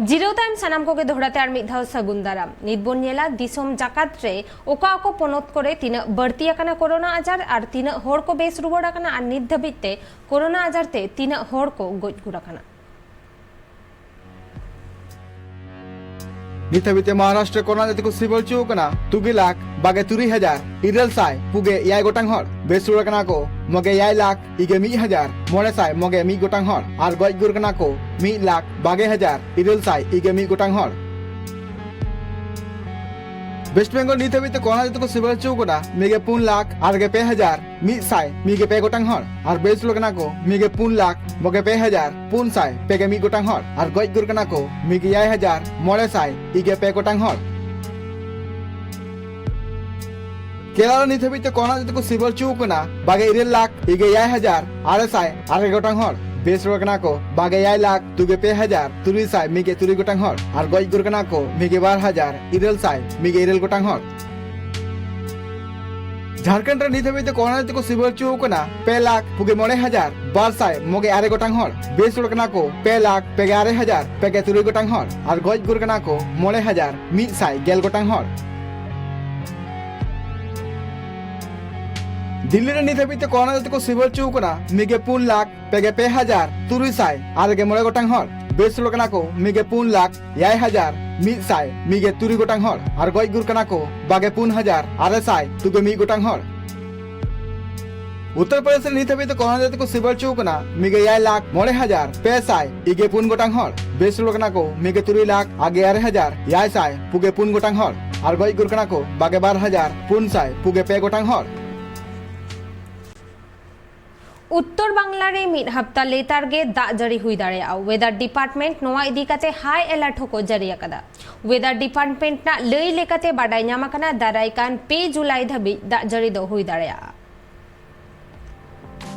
ᱡᱤᱨᱟᱹᱣ ᱛᱟᱭᱚᱢ ᱥᱟᱱᱟᱢ ᱠᱚᱜᱮ ᱫᱚᱦᱲᱟ ᱛᱮ ᱟᱨ ᱢᱤᱫ ᱫᱷᱟᱣ ᱥᱟᱹᱜᱩᱱ ᱫᱟᱨᱟᱢ᱾ ᱱᱤᱛ ᱵᱚᱱ ᱧᱮᱞᱟ ᱫᱤᱥᱚᱢ ᱡᱟᱠᱟᱛ ᱨᱮ ᱚᱠᱟ ᱚᱠᱟ ᱯᱚᱱᱚᱛ ᱠᱚᱨᱮ ᱛᱤᱱᱟᱹᱜ ᱵᱟᱹᱲᱛᱤ ᱟᱠᱟᱱᱟ ᱠᱳᱨᱳᱱᱟ ᱟᱡᱟᱨ ᱟᱨ ᱛᱤᱱᱟᱹᱜ ᱦᱚᱲ ᱠᱚ ᱵᱮᱥ ᱨᱩᱣᱟᱹᱲ ᱟᱠᱟᱱᱟ ᱟᱨ ᱱᱤᱛ ᱫᱷᱟᱹᱵᱤᱡ ᱛᱮ ᱠᱳᱨᱳᱱᱟ ᱟᱡᱟᱨ ᱛᱮ ᱛᱤᱱᱟᱹᱜ ᱦᱚᱲ ᱠᱚ ᱜᱚᱡ ᱜᱩᱨ ᱟᱠᱟᱱᱟ᱾ ᱱᱤᱛ ᱦᱟᱹᱵᱤᱡ ᱛᱮ ᱢᱚᱦᱟᱨᱟᱥᱴᱨᱚ ᱠᱚᱨᱳᱱᱟ ᱟᱡᱟᱨ ᱛᱮᱠᱚ ᱥᱤᱵᱟᱹ ᱦᱚᱪᱚ ᱟᱠᱟᱱᱟ ᱛᱩᱜᱮ ᱞᱟᱠᱷ ᱵᱟᱜᱮ ᱛᱩᱨᱩᱭ ᱦᱟᱡᱟᱨ ᱤᱨᱟᱹᱞ ᱥᱟᱭ ᱯᱩᱜᱮ ᱮᱭᱟᱭ ᱜᱚᱴᱟᱝ ᱦᱚᱲ᱾ ᱵᱮᱥ ᱨᱩᱣᱟᱹᱲ ᱠᱟᱱᱟ ᱠᱚ ᱢᱚᱜᱮ ᱮᱭᱟᱭ ᱞᱟᱠᱷ ᱤᱜᱮ ᱢᱤᱫ ᱦᱟᱡᱟᱨ ᱢᱚᱬᱮ ᱥᱟᱭ ᱢᱚᱜᱮ ᱢᱤᱫ ᱜᱚᱴᱟᱝ ᱦᱚᱲ᱾ ᱟᱨ ᱜᱚᱡ ᱜᱩᱨ ᱠᱟᱱᱟ ᱠᱚ ᱢᱤᱫ ᱞᱟᱠᱷ ᱵᱟᱜᱮ ᱦᱟᱡᱟᱨ ᱤᱨᱟᱹᱞ ᱥᱟᱭ ᱤᱜᱮ ᱢᱤᱫ ᱜᱚᱴᱟᱝ ᱦᱚᱲ᱾ ᱣᱮᱥᱴ ᱵᱮᱝᱜᱚᱞ ᱱᱤᱛ ᱦᱟᱹᱵᱤᱡ ᱛᱮ ᱠᱚᱨᱳᱱᱟ ᱟᱡᱟᱨ ᱛᱮᱠᱚ ᱥᱤᱵᱟᱹ ᱦᱚᱪᱚ ᱟᱠᱟᱱᱟ ᱢᱤᱜᱮ ᱯᱩᱱ ᱞᱟᱠᱷ ᱟᱨ ᱜᱮ ᱯᱮ ᱦᱟᱡᱟᱨ ᱢᱤᱫ ᱥᱟᱭ ᱢᱤᱜᱮ ᱯᱮ ᱜᱚᱴᱟᱝ ᱦᱚᱲ᱾ ᱟᱨ ᱵᱮᱥ ᱨᱩᱣᱟᱹᱲ ᱠᱟᱱᱟ ᱠᱚ ᱢᱤᱜᱮ ᱯᱩᱱ ᱞᱟᱠᱷ ᱢᱚᱜᱮ ᱯᱮ ᱦᱟᱡᱟᱨ ᱯᱩᱱ ᱥᱟᱭ ᱯᱮ ᱜᱮ ᱢᱤᱫ ᱜᱚᱴᱟᱝ ᱦᱚᱲ᱾ ᱟᱨ ᱜᱚᱡ ᱜᱩᱨ ᱠᱟᱱᱟ ᱠᱚ ᱢᱤᱜᱮ ᱮᱭᱟᱭ ᱦᱟᱡᱟᱨ ᱢᱚᱬᱮ ᱥᱟᱭ ᱤᱜᱮ ᱯᱮ ᱜᱚᱴᱟᱝ ᱦᱚᱲ᱾ ᱠᱮᱨᱟᱞᱟ ᱱᱤᱛ ᱦᱟᱹᱵᱤᱡ ᱛᱮ ᱠᱚᱨᱳᱱᱟ ᱟᱡᱟᱨ ᱛᱮᱠᱚ ᱥᱤᱵᱟᱹ ᱦᱚᱪᱚ ᱟᱠᱟᱱᱟ ᱵᱟᱜᱮ ᱤᱨᱟᱹᱞ ᱞᱟᱠᱷ ᱤᱜᱮ ᱮᱭᱟᱭ ᱦᱟᱡᱟᱨ ᱟᱨᱮ ᱥᱟᱭ ᱟᱨᱮ ᱜᱚᱴᱟᱝ ᱦᱚᱲ᱾ ᱵᱮᱥ ᱨᱩᱣᱟᱹᱲ ᱠᱟᱱᱟ ᱠᱚ ᱵᱟᱜᱮ ᱮᱭᱟᱭ ᱞᱟᱠᱷ ᱛᱩᱜᱮ ᱯᱮ ᱦᱟᱡᱟᱨ ᱛᱩᱨᱩᱭ ᱥᱟᱭ ᱢᱤᱜᱮ ᱛᱩᱨᱩᱭ ᱜᱚᱴᱟᱝ ᱦᱚᱲ᱾ ᱟᱨ ᱜᱚᱡ ᱜᱩᱨ ᱠᱟᱱᱟ ᱠᱚ ᱢᱤᱜᱮ ᱵᱟᱨ ᱦᱟᱡᱟᱨ ᱤᱨᱟᱹᱞ ᱥᱟᱭ ᱢᱤᱜᱮ ᱤᱨᱟᱹᱞ ᱜᱚᱴᱟᱝ ᱦᱚᱲ᱾ ᱡᱷᱟᱲᱠᱷᱚᱸᱰ ᱨᱮ ᱱᱤᱛ ᱦᱟᱹᱵᱤᱡ ᱛᱮ ᱠᱚᱨᱳᱱᱟ ᱛᱮᱠᱚ ᱥᱤᱵᱟᱹ ᱦᱚᱪᱚ ᱟᱠᱟᱱᱟ ᱯᱮ ᱞᱟᱠᱷ ᱯᱩᱜᱮ ᱢᱚᱬᱮ ᱦᱟᱡᱟᱨ ᱵᱟᱨ ᱥᱟᱭ ᱢᱚᱜᱮ ᱟᱨᱮ ᱜᱚᱴᱟᱝ ᱦᱚᱲ᱾ ᱵᱮᱥ ᱨᱩᱣᱟᱹᱲ ᱠᱟᱱᱟ ᱠᱚ ᱯᱮ ᱞᱟᱠᱷ ᱯᱮᱜᱮ ᱟᱨᱮ ᱦᱟᱡᱟᱨ ᱯᱮᱜᱮ ᱛᱩᱨᱩᱭ ᱜᱚᱴᱟᱝ ᱦᱚᱲ᱾ ᱟᱨ ᱜᱚᱡ ᱜᱩᱨ ᱠᱟᱱᱟ ᱠᱚ ᱢᱚᱬᱮ ᱦᱟᱡᱟᱨ ᱢᱤᱫ ᱥᱟᱭ ᱜᱮᱞ ᱜᱚᱴᱟᱝ ᱦᱚᱲ᱾ ᱫᱤᱞᱞᱤ ᱨᱮ ᱱᱤᱛ ᱦᱟᱹᱵᱤᱡ ᱛᱮ ᱠᱚᱨᱳᱱᱟ ᱛᱮᱠᱚ ᱥᱤᱵᱟᱹ ᱦᱚᱪᱚ ᱟᱠᱟᱱᱟ ᱢᱤᱜᱮ ᱯᱩᱱ ᱞᱟᱠᱷ ᱯᱮᱜᱮ ᱯᱮ ᱦᱟᱡᱟᱨ ᱛᱩᱨᱩᱭ ᱥᱟᱭ ᱟᱨᱮ ᱜᱮ ᱢᱚᱬᱮ ᱜᱚᱴᱟᱝ ᱦᱚᱲ᱾ ᱵᱮᱥ ᱨᱩᱣᱟᱹᱲ ᱠᱟᱱᱟ ᱠᱚ ᱢᱤᱜᱮ ᱯᱩᱱ ᱞᱟᱠᱷ ᱮᱭᱟᱭ ᱦᱟᱡᱟᱨ ᱢᱤᱫ ᱥᱟᱭ ᱢᱤᱜᱮ ᱛᱩᱨᱩᱭ ᱜᱚᱴᱟᱝ ᱦᱚᱲ᱾ ᱟᱨ ᱜᱚᱡ ᱜᱩᱨ ᱠᱟᱱᱟ ᱠᱚ ᱵᱟᱜᱮ ᱯᱩᱱ ᱦᱟᱡᱟᱨ ᱟᱨᱮ ᱥᱟᱭ ᱛᱩᱜᱮ ᱢᱤᱫ ᱜᱚᱴᱟᱝ ᱦᱚᱲ᱾ ᱩᱛᱛᱚᱨ ᱯᱨᱚᱫᱮᱥ ᱨᱮ ᱱᱤᱛ ᱦᱟᱹᱵᱤᱡ ᱛᱮ ᱠᱚᱨᱳᱱᱟ ᱛᱮᱠᱚ ᱥᱤᱵᱟᱹ ᱦᱚᱪᱚ ᱟᱠᱟᱱᱟ ᱢᱤᱜᱮ ᱮᱭᱟᱭ ᱞᱟᱠᱷ ᱢᱚᱬᱮ ᱦᱟᱡᱟᱨ ᱯᱮ ᱥᱟᱭ ᱤᱜᱮ ᱯᱩᱱ ᱜᱚᱴᱟᱝ ᱦᱚᱲ᱾ ᱵᱮᱥ ᱨᱩᱣᱟᱹᱲ ᱠᱟᱱᱟ ᱠᱚ ᱢᱤᱜᱮ ᱛᱩᱨᱩᱭ ᱞᱟᱠᱷ ᱟᱜᱮ ᱟᱨᱮ ᱦᱟᱡᱟᱨ ᱮᱭᱟᱭ ᱥᱟᱭ ᱯᱩᱜᱮ ᱯᱩᱱ ᱜᱚᱴᱟᱝ ᱦᱚᱲ᱾ ᱟᱨ ᱜᱚᱡ ᱜᱩᱨ ᱠᱟᱱᱟ ᱠᱚ ᱵᱟᱜᱮ ᱵᱟᱨ ᱦᱟᱡᱟᱨ ᱯᱩᱱ ᱥᱟᱭ ᱯᱩᱜᱮ ᱯᱮ ᱜᱚᱴᱟᱝ ᱦᱚᱲ᱾ ᱩᱛᱛᱚᱨ ᱵᱟᱝᱞᱟ ᱨᱮ ᱢᱤᱫ ᱦᱟᱯᱛᱟ ᱞᱮᱛᱟᱲ ᱜᱮ ᱫᱟᱜ ᱡᱟᱹᱲᱤ ᱦᱩᱭ ᱫᱟᱲᱮᱭᱟᱜᱼᱟ᱾ ᱣᱮᱫᱟᱨ ᱰᱤᱯᱟᱨᱴᱢᱮᱱᱴ ᱱᱚᱣᱟ ᱤᱫᱤ ᱠᱟᱛᱮ ᱦᱟᱭ ᱟᱞᱟᱨᱴ ᱦᱚᱸᱠᱚ ᱡᱟᱹᱨᱤ ᱟᱠᱟᱫᱟ᱾ ᱣᱮᱫᱟᱨ ᱰᱤᱯᱟᱨᱴᱢᱮᱱᱴ ᱨᱮᱱᱟᱜ ᱞᱟᱹᱭ ᱞᱮᱠᱟᱛᱮ ᱵᱟᱰᱟᱭ ᱧᱟᱢ ᱟᱠᱟᱱᱟ, ᱫᱟᱨᱟᱭ ᱠᱟᱱ ᱯᱮ ᱡᱩᱞᱟᱭ ᱫᱷᱟᱹᱵᱤᱡ ᱫᱟᱜ ᱡᱟᱹᱲᱤ ᱫᱚ ᱦᱩᱭ ᱫᱟᱲᱮᱭᱟᱜᱼᱟ᱾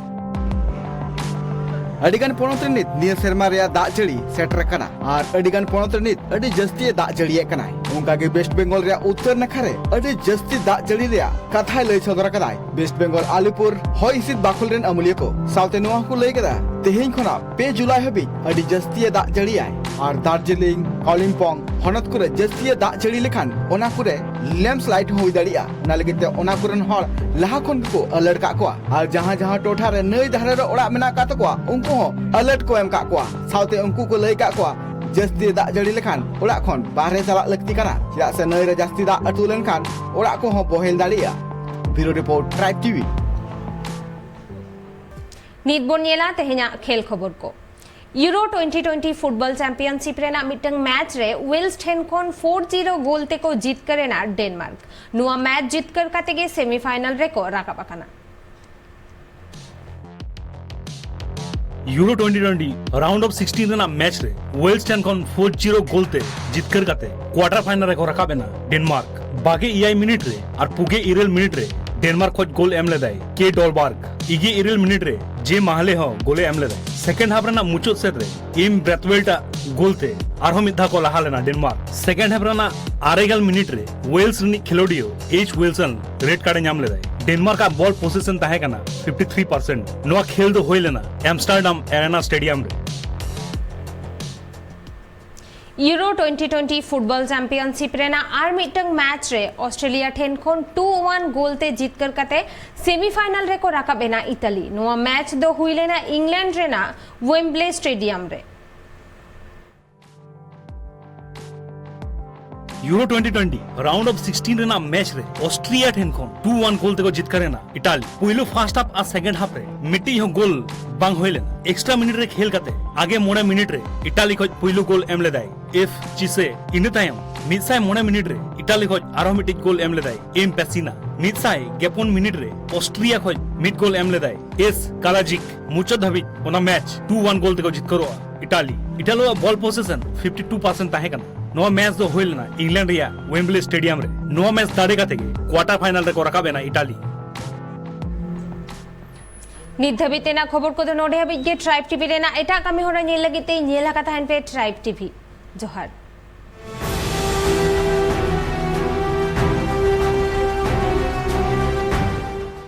ᱟᱹᱰᱤᱜᱟᱱ ᱯᱚᱱᱚᱛ ᱨᱮ ᱱᱤᱛ ᱱᱤᱭᱟᱹ ᱥᱮᱨᱢᱟ ᱨᱮᱭᱟᱜ ᱫᱟᱜ ᱡᱟᱹᱲᱤ ᱥᱮᱴᱮᱨ ᱟᱠᱟᱱᱟ ᱟᱨ ᱟᱹᱰᱤᱜᱟᱱ ᱯᱚᱱᱚᱛ ᱨᱮ ᱱᱤᱛ ᱟᱹᱰᱤ ᱡᱟᱹᱥᱛᱤ ᱮ ᱫᱟᱜ ᱡᱟᱹᱲᱤᱭᱮᱫ ᱠᱟᱱᱟᱭ᱾ ᱚᱱᱠᱟᱜᱮ ᱣᱮᱥᱴ ᱵᱮᱝᱜᱚᱞ ᱨᱮᱭᱟᱜ ᱩᱛᱛᱚᱨ ᱱᱟᱠᱷᱟ ᱨᱮ ᱟᱹᱰᱤ ᱡᱟᱹᱥᱛᱤ ᱫᱟᱜ ᱡᱟᱹᱲᱤ ᱨᱮᱭᱟᱜ ᱠᱟᱛᱷᱟᱭ ᱞᱟᱹᱭ ᱥᱚᱫᱚᱨ ᱟᱠᱟᱫᱟᱭ ᱣᱮᱥᱴ ᱵᱮᱝᱜᱚᱞ ᱟᱞᱤᱯᱩᱨ ᱦᱚᱭ ᱦᱤᱸᱥᱤᱫ ᱵᱟᱠᱷᱳᱞ ᱨᱮᱱ ᱟᱹᱢᱟᱹᱞᱤᱭᱟᱹ ᱠᱚ᱾ ᱥᱟᱶᱛᱮ ᱱᱚᱣᱟ ᱦᱚᱸᱠᱚ ᱞᱟᱹᱭ ᱠᱮᱫᱟ, ᱛᱮᱦᱮᱧ ᱠᱷᱚᱱᱟᱜ ᱯᱮ ᱡᱩᱞᱟᱭ ᱦᱟᱹᱵᱤᱡ ᱟᱹᱰᱤ ᱡᱟᱹᱥᱛᱤ ᱮ ᱫᱟᱜ ᱡᱟᱹᱲᱤᱭᱟᱭ ᱟᱨ ᱫᱟᱨᱡᱤᱞᱤᱝ, ᱠᱟᱞᱤᱢᱯᱚᱝ ᱦᱚᱱᱚᱛ ᱠᱚᱨᱮ ᱡᱟᱹᱥᱛᱤ ᱮ ᱫᱟᱜ ᱡᱟᱹᱲᱤ ᱞᱮᱠᱷᱟᱱ ᱚᱱᱟ ᱠᱚᱨᱮ ᱞᱮᱱᱰᱥᱞᱟᱭᱤᱰ ᱦᱚᱸ ᱦᱩᱭ ᱫᱟᱲᱮᱭᱟᱜᱼᱟ᱾ ᱚᱱᱟ ᱞᱟᱹᱜᱤᱫ ᱛᱮ ᱚᱱᱟ ᱠᱚᱨᱮᱱ ᱦᱚᱲ ᱞᱟᱦᱟ ᱠᱷᱚᱱ ᱜᱮᱠᱚ ᱟᱞᱟᱨᱴ ᱠᱟᱜ ᱠᱚᱣᱟ᱾ ᱟᱨ ᱡᱟᱦᱟᱸ ᱡᱟᱦᱟᱸ ᱴᱚᱴᱷᱟ ᱨᱮ ᱱᱟᱹᱭ ᱫᱷᱟᱨᱮ ᱨᱮ ᱚᱲᱟᱜ ᱢᱮᱱᱟᱜ ᱟᱠᱟᱫ ᱛᱟᱠᱚᱣᱟ, ᱩᱱᱠᱩ ᱦᱚᱸ ᱟᱞᱟᱨᱴ ᱠᱚ ᱮᱢ ᱠᱟᱜ ᱠᱚᱣᱟ᱾ ᱥᱟᱶᱛᱮ ᱩᱱᱠᱩ ᱠᱚ ᱞᱟᱹᱭ ᱠᱟᱜ ᱠᱚᱣᱟ, ᱡᱟᱹᱥᱛᱤ ᱫᱟᱜ ᱡᱟᱹᱲᱤ ᱞᱮᱠᱷᱟᱱ ᱚᱲᱟᱜ ᱠᱷᱚᱱ ᱵᱟᱦᱨᱮ ᱪᱟᱞᱟᱜ ᱞᱟᱹᱠᱛᱤ ᱠᱟᱱᱟ, ᱪᱮᱫᱟᱜ ᱥᱮ ᱱᱟᱹᱭ ᱨᱮ ᱡᱟᱹᱥᱛᱤ ᱫᱟᱜ ᱟᱹᱛᱩ ᱞᱮᱱᱠᱷᱟᱱ ᱚᱲᱟᱜ ᱠᱚᱦᱚᱸ ᱵᱚᱦᱮᱞ ᱫᱟᱲᱮᱭᱟᱜᱼᱟ᱾ ᱵᱤᱭᱩᱨᱳ ᱨᱤᱯᱳᱨᱴ, ᱴᱨᱟᱭᱤᱵᱽ ᱴᱤᱵᱷᱤ᱾ ᱱᱤᱛ ᱵᱚᱱ ᱧᱮᱞᱟ ᱛᱮᱦᱮᱧᱟᱜ ᱠᱷᱮᱞ ᱠᱷᱚᱵᱚᱨ ᱠᱚ᱾ Euro twenty twenty football championship ᱨᱮᱱᱟᱜ ᱢᱤᱫᱴᱟᱝ ᱢᱮᱪ ᱨᱮ ᱣᱮᱞᱥ ᱴᱷᱮᱱ ᱠᱷᱚᱱ ᱯᱷᱳᱨ ᱡᱤᱨᱳ ᱜᱳᱞ ᱛᱮᱠᱚ ᱡᱤᱛᱠᱟᱹᱨ ᱮᱱᱟ ᱰᱮᱱᱢᱟᱨᱠ᱾ ᱱᱚᱣᱟ ᱢᱮᱪ ᱡᱤᱛᱠᱟᱹᱨ ᱠᱟᱛᱮ ᱜᱮ ᱥᱮᱢᱤᱯᱷᱟᱭᱱᱟᱞ ᱨᱮᱠᱚ ᱨᱟᱠᱟᱵ ᱟᱠᱟᱱᱟ᱾ Euro twenty twenty round of sixteen ᱨᱮᱱᱟᱜ ᱢᱮᱪ ᱨᱮ ᱣᱮᱞᱥ ᱴᱷᱮᱱ ᱠᱷᱚᱱ ᱯᱷᱳᱨ ᱡᱤᱨᱳ ᱜᱳᱞ ᱛᱮ ᱡᱤᱛᱠᱟᱹᱨ ᱠᱟᱛᱮ ᱠᱣᱟᱴᱟᱨ ᱯᱷᱟᱭᱱᱟᱞ ᱨᱮᱠᱚ ᱨᱟᱠᱟᱵ ᱮᱱᱟ ᱰᱮᱱᱢᱟᱨᱠ᱾ ᱵᱟᱜᱮ ᱮᱭᱟᱭ ᱢᱤᱱᱤᱴ ᱨᱮ ᱟᱨ ᱯᱩᱜᱮ ᱤᱨᱟᱹᱞ ᱢᱤᱱᱤᱴ ᱨᱮ ᱰᱮᱱᱢᱟᱨᱠ ᱠᱷᱚᱱ ᱜᱳᱞ ᱮᱢ ᱞᱮᱫᱟᱭ ᱠᱮ ᱰᱚᱞᱵᱟᱨᱜ᱾ ᱤᱜᱮ ᱤᱨᱟᱹᱞ ᱢᱤᱱᱤᱴ ᱨᱮ ᱡᱮ ᱢᱟᱦᱞᱮ ᱦᱚᱸ ᱜᱳᱞᱮ ᱮᱢ ᱞᱮᱫᱟᱭ᱾ ᱥᱮᱠᱮᱱᱰ ᱦᱟᱯ ᱨᱮᱱᱟᱜ ᱢᱩᱪᱟᱹᱫ ᱥᱮᱫ ᱨᱮ ᱮᱢ ᱵᱨᱮᱛᱣᱮᱞᱴ ᱟᱜ ᱜᱳᱞ ᱛᱮ ᱟᱨᱦᱚᱸ ᱢᱤᱫ ᱫᱷᱟᱣ ᱠᱚ ᱞᱟᱦᱟ ᱞᱮᱱᱟ ᱰᱮᱱᱢᱟᱨᱠ᱾ ᱥᱮᱠᱮᱱᱰ ᱦᱟᱯ ᱨᱮᱱᱟᱜ ᱟᱨᱮ ᱜᱮᱞ ᱢᱤᱱᱤᱴ ᱨᱮ ᱣᱮᱞᱥ ᱨᱤᱱᱤᱡ ᱠᱷᱮᱞᱳᱰᱤᱭᱟᱹ ᱮᱭᱤᱪ ᱣᱤᱞᱥᱚᱱ ᱨᱮᱰ ᱠᱟᱨᱰ ᱮ ᱧᱟᱢ ᱞᱮᱫᱟᱭ᱾ ᱰᱮᱱᱢᱟᱨᱠ ᱟᱜ ᱵᱚᱞ ᱯᱚᱥᱮᱥᱚᱱ ᱛᱟᱦᱮᱸ ᱠᱟᱱᱟ ᱯᱷᱤᱯᱴᱤ ᱛᱷᱨᱤ ᱯᱟᱨᱥᱮᱱᱴ᱾ ᱱᱚᱣᱟ ᱠᱷᱮᱞ ᱫᱚ ᱦᱩᱭ ᱞᱮᱱᱟ ᱟᱢᱥᱴᱟᱨᱰᱟᱢ ᱮᱨᱮᱱᱟ ᱥᱴᱮᱰᱤᱭᱟᱢ ᱨᱮ᱾ Euro twenty twenty football championship ᱨᱮᱱᱟᱜ ᱟᱨ ᱢᱤᱫᱴᱟᱝ ᱢᱮᱪ ᱨᱮ ᱚᱥᱴᱨᱮᱞᱤᱭᱟ ᱴᱷᱮᱱ ᱠᱷᱚᱱ ᱴᱩ ᱚᱣᱟᱱ ᱜᱳᱞ ᱛᱮ ᱡᱤᱛᱠᱟᱹᱨ ᱠᱟᱛᱮ ᱥᱮᱢᱤᱯᱷᱟᱭᱱᱟᱞ ᱨᱮᱠᱚ ᱨᱟᱠᱟᱵ ᱮᱱᱟ ᱤᱛᱟᱞᱤ᱾ ᱱᱚᱣᱟ ᱢᱮᱪ ᱫᱚ ᱦᱩᱭ ᱞᱮᱱᱟ ᱤᱝᱞᱮᱱᱰ ᱨᱮᱱᱟᱜ ᱣᱮᱢᱵᱞᱮ ᱥᱴᱮᱰᱤᱭᱟᱢ ᱨᱮ᱾ Euro twenty twenty round of sixteen ᱨᱮᱱᱟᱜ ᱢᱮᱪ ᱨᱮ ᱚᱥᱴᱨᱤᱭᱟ ᱴᱷᱮᱱ ᱠᱷᱚᱱ ᱴᱩ ᱚᱣᱟᱱ ᱜᱳᱞ ᱛᱮᱠᱚ ᱡᱤᱛᱠᱟᱹᱨ ᱮᱱᱟ ᱤᱴᱟᱞᱤ᱾ ᱯᱩᱭᱞᱩ ᱯᱷᱟᱨᱥᱴ ᱦᱟᱯ ᱟᱨ ᱥᱮᱠᱮᱱᱰ ᱦᱟᱯ ᱨᱮ ᱢᱤᱫᱴᱤᱡ ᱦᱚᱸ ᱜᱳᱞ ᱵᱟᱝ ᱦᱩᱭ ᱞᱮᱱᱟ᱾ ᱮᱠᱥᱴᱨᱟ ᱢᱤᱱᱤᱴ ᱨᱮ ᱠᱷᱮᱞ ᱠᱟᱛᱮ ᱟᱜᱮ ᱢᱚᱬᱮ ᱢᱤᱱᱤᱴ ᱨᱮ ᱤᱴᱟᱞᱤ ᱠᱷᱚᱱ ᱯᱩᱭᱞᱩ ᱜᱳᱞ ᱮᱢ ᱞᱮᱫᱟᱭ ᱮᱯᱷ ᱪᱤᱥᱮ᱾ ᱤᱱᱟᱹ ᱛᱟᱭᱚᱢ ᱢᱤᱫ ᱥᱟᱭ ᱢᱚᱬᱮ ᱢᱤᱱᱤᱴ ᱨᱮ ᱤᱴᱟᱞᱤ ᱠᱷᱚᱱ ᱟᱨᱦᱚᱸ ᱢᱤᱫᱴᱤᱡ ᱜᱳᱞ ᱮᱢ ᱞᱮᱫᱟᱭ ᱮᱢ ᱯᱮᱥᱤᱱᱟ᱾ ᱢᱤᱫ ᱥᱟᱭ ᱜᱮᱞ ᱯᱩᱱ ᱢᱤᱱᱤᱴ ᱨᱮ ᱚᱥᱴᱨᱤᱭᱟ ᱠᱷᱚᱱ ᱢᱤᱫ ᱜᱳᱞ ᱮᱢ ᱞᱮᱫᱟᱭ ᱮᱥ ᱠᱟᱞᱟᱡᱤᱠ᱾ ᱢᱩᱪᱟᱹᱫ ᱫᱷᱟᱹᱵᱤᱡ ᱚᱱᱟ ᱢᱮᱪ ᱴᱩ ᱚᱣᱟᱱ ᱜᱳᱞ ᱛᱮᱠᱚ ᱡᱤᱛᱠᱟᱹᱨᱚᱜᱼᱟ ᱤᱴᱟᱞᱤ᱾ ᱤᱴᱟᱞᱤᱭᱟᱜ ᱵᱚᱞ ᱯᱚᱥᱮᱥᱚᱱ ᱯᱷᱤᱯᱴᱤ ᱴᱩ ᱯᱟᱨᱥᱮᱱᱴ ᱛᱟᱦᱮᱸ ᱠᱟᱱᱟ᱾ ᱱᱚᱣᱟ ᱢᱮᱪ ᱫᱚ ᱦᱩᱭ ᱞᱮᱱᱟ ᱤᱝᱞᱮᱱᱰ ᱨᱮᱭᱟᱜ ᱣᱮᱢᱵᱞᱮ ᱥᱴᱮᱰᱤᱭᱟᱢ ᱨᱮ᱾ ᱱᱚᱣᱟ ᱢᱮᱪ ᱫᱟᱲᱮ ᱠᱟᱛᱮ ᱜᱮ ᱠᱣᱟᱴᱟᱨ ᱯᱷᱟᱭᱱᱟᱞ ᱨᱮᱠᱚ ᱨᱟᱠᱟᱵ ᱮᱱᱟ ᱤᱴᱟᱞᱤ᱾ ᱱᱤᱛ ᱫᱷᱟᱹᱵᱤᱡ ᱛᱮᱱᱟᱜ ᱠᱷᱚᱵᱚᱨ ᱠᱚᱫᱚ ᱱᱚᱰᱮ ᱦᱟᱹᱵᱤᱡ ᱜᱮ᱾ ᱴᱨᱟᱭᱤᱵᱽ ᱴᱤᱵᱷᱤ ᱨᱮᱱᱟᱜ ᱮᱴᱟᱜ ᱠᱟᱹᱢᱤ ᱦᱚᱨᱟ ᱧᱮᱞ ᱞᱟᱹᱜᱤᱫ ᱛᱮ ᱧᱮᱞ ᱟᱠᱟ ᱛᱟᱦᱮᱱ ᱯᱮ ᱴᱨᱟᱭᱤᱵᱽ ᱴᱤᱵᱷᱤ᱾ ᱡᱚᱦᱟᱨ᱾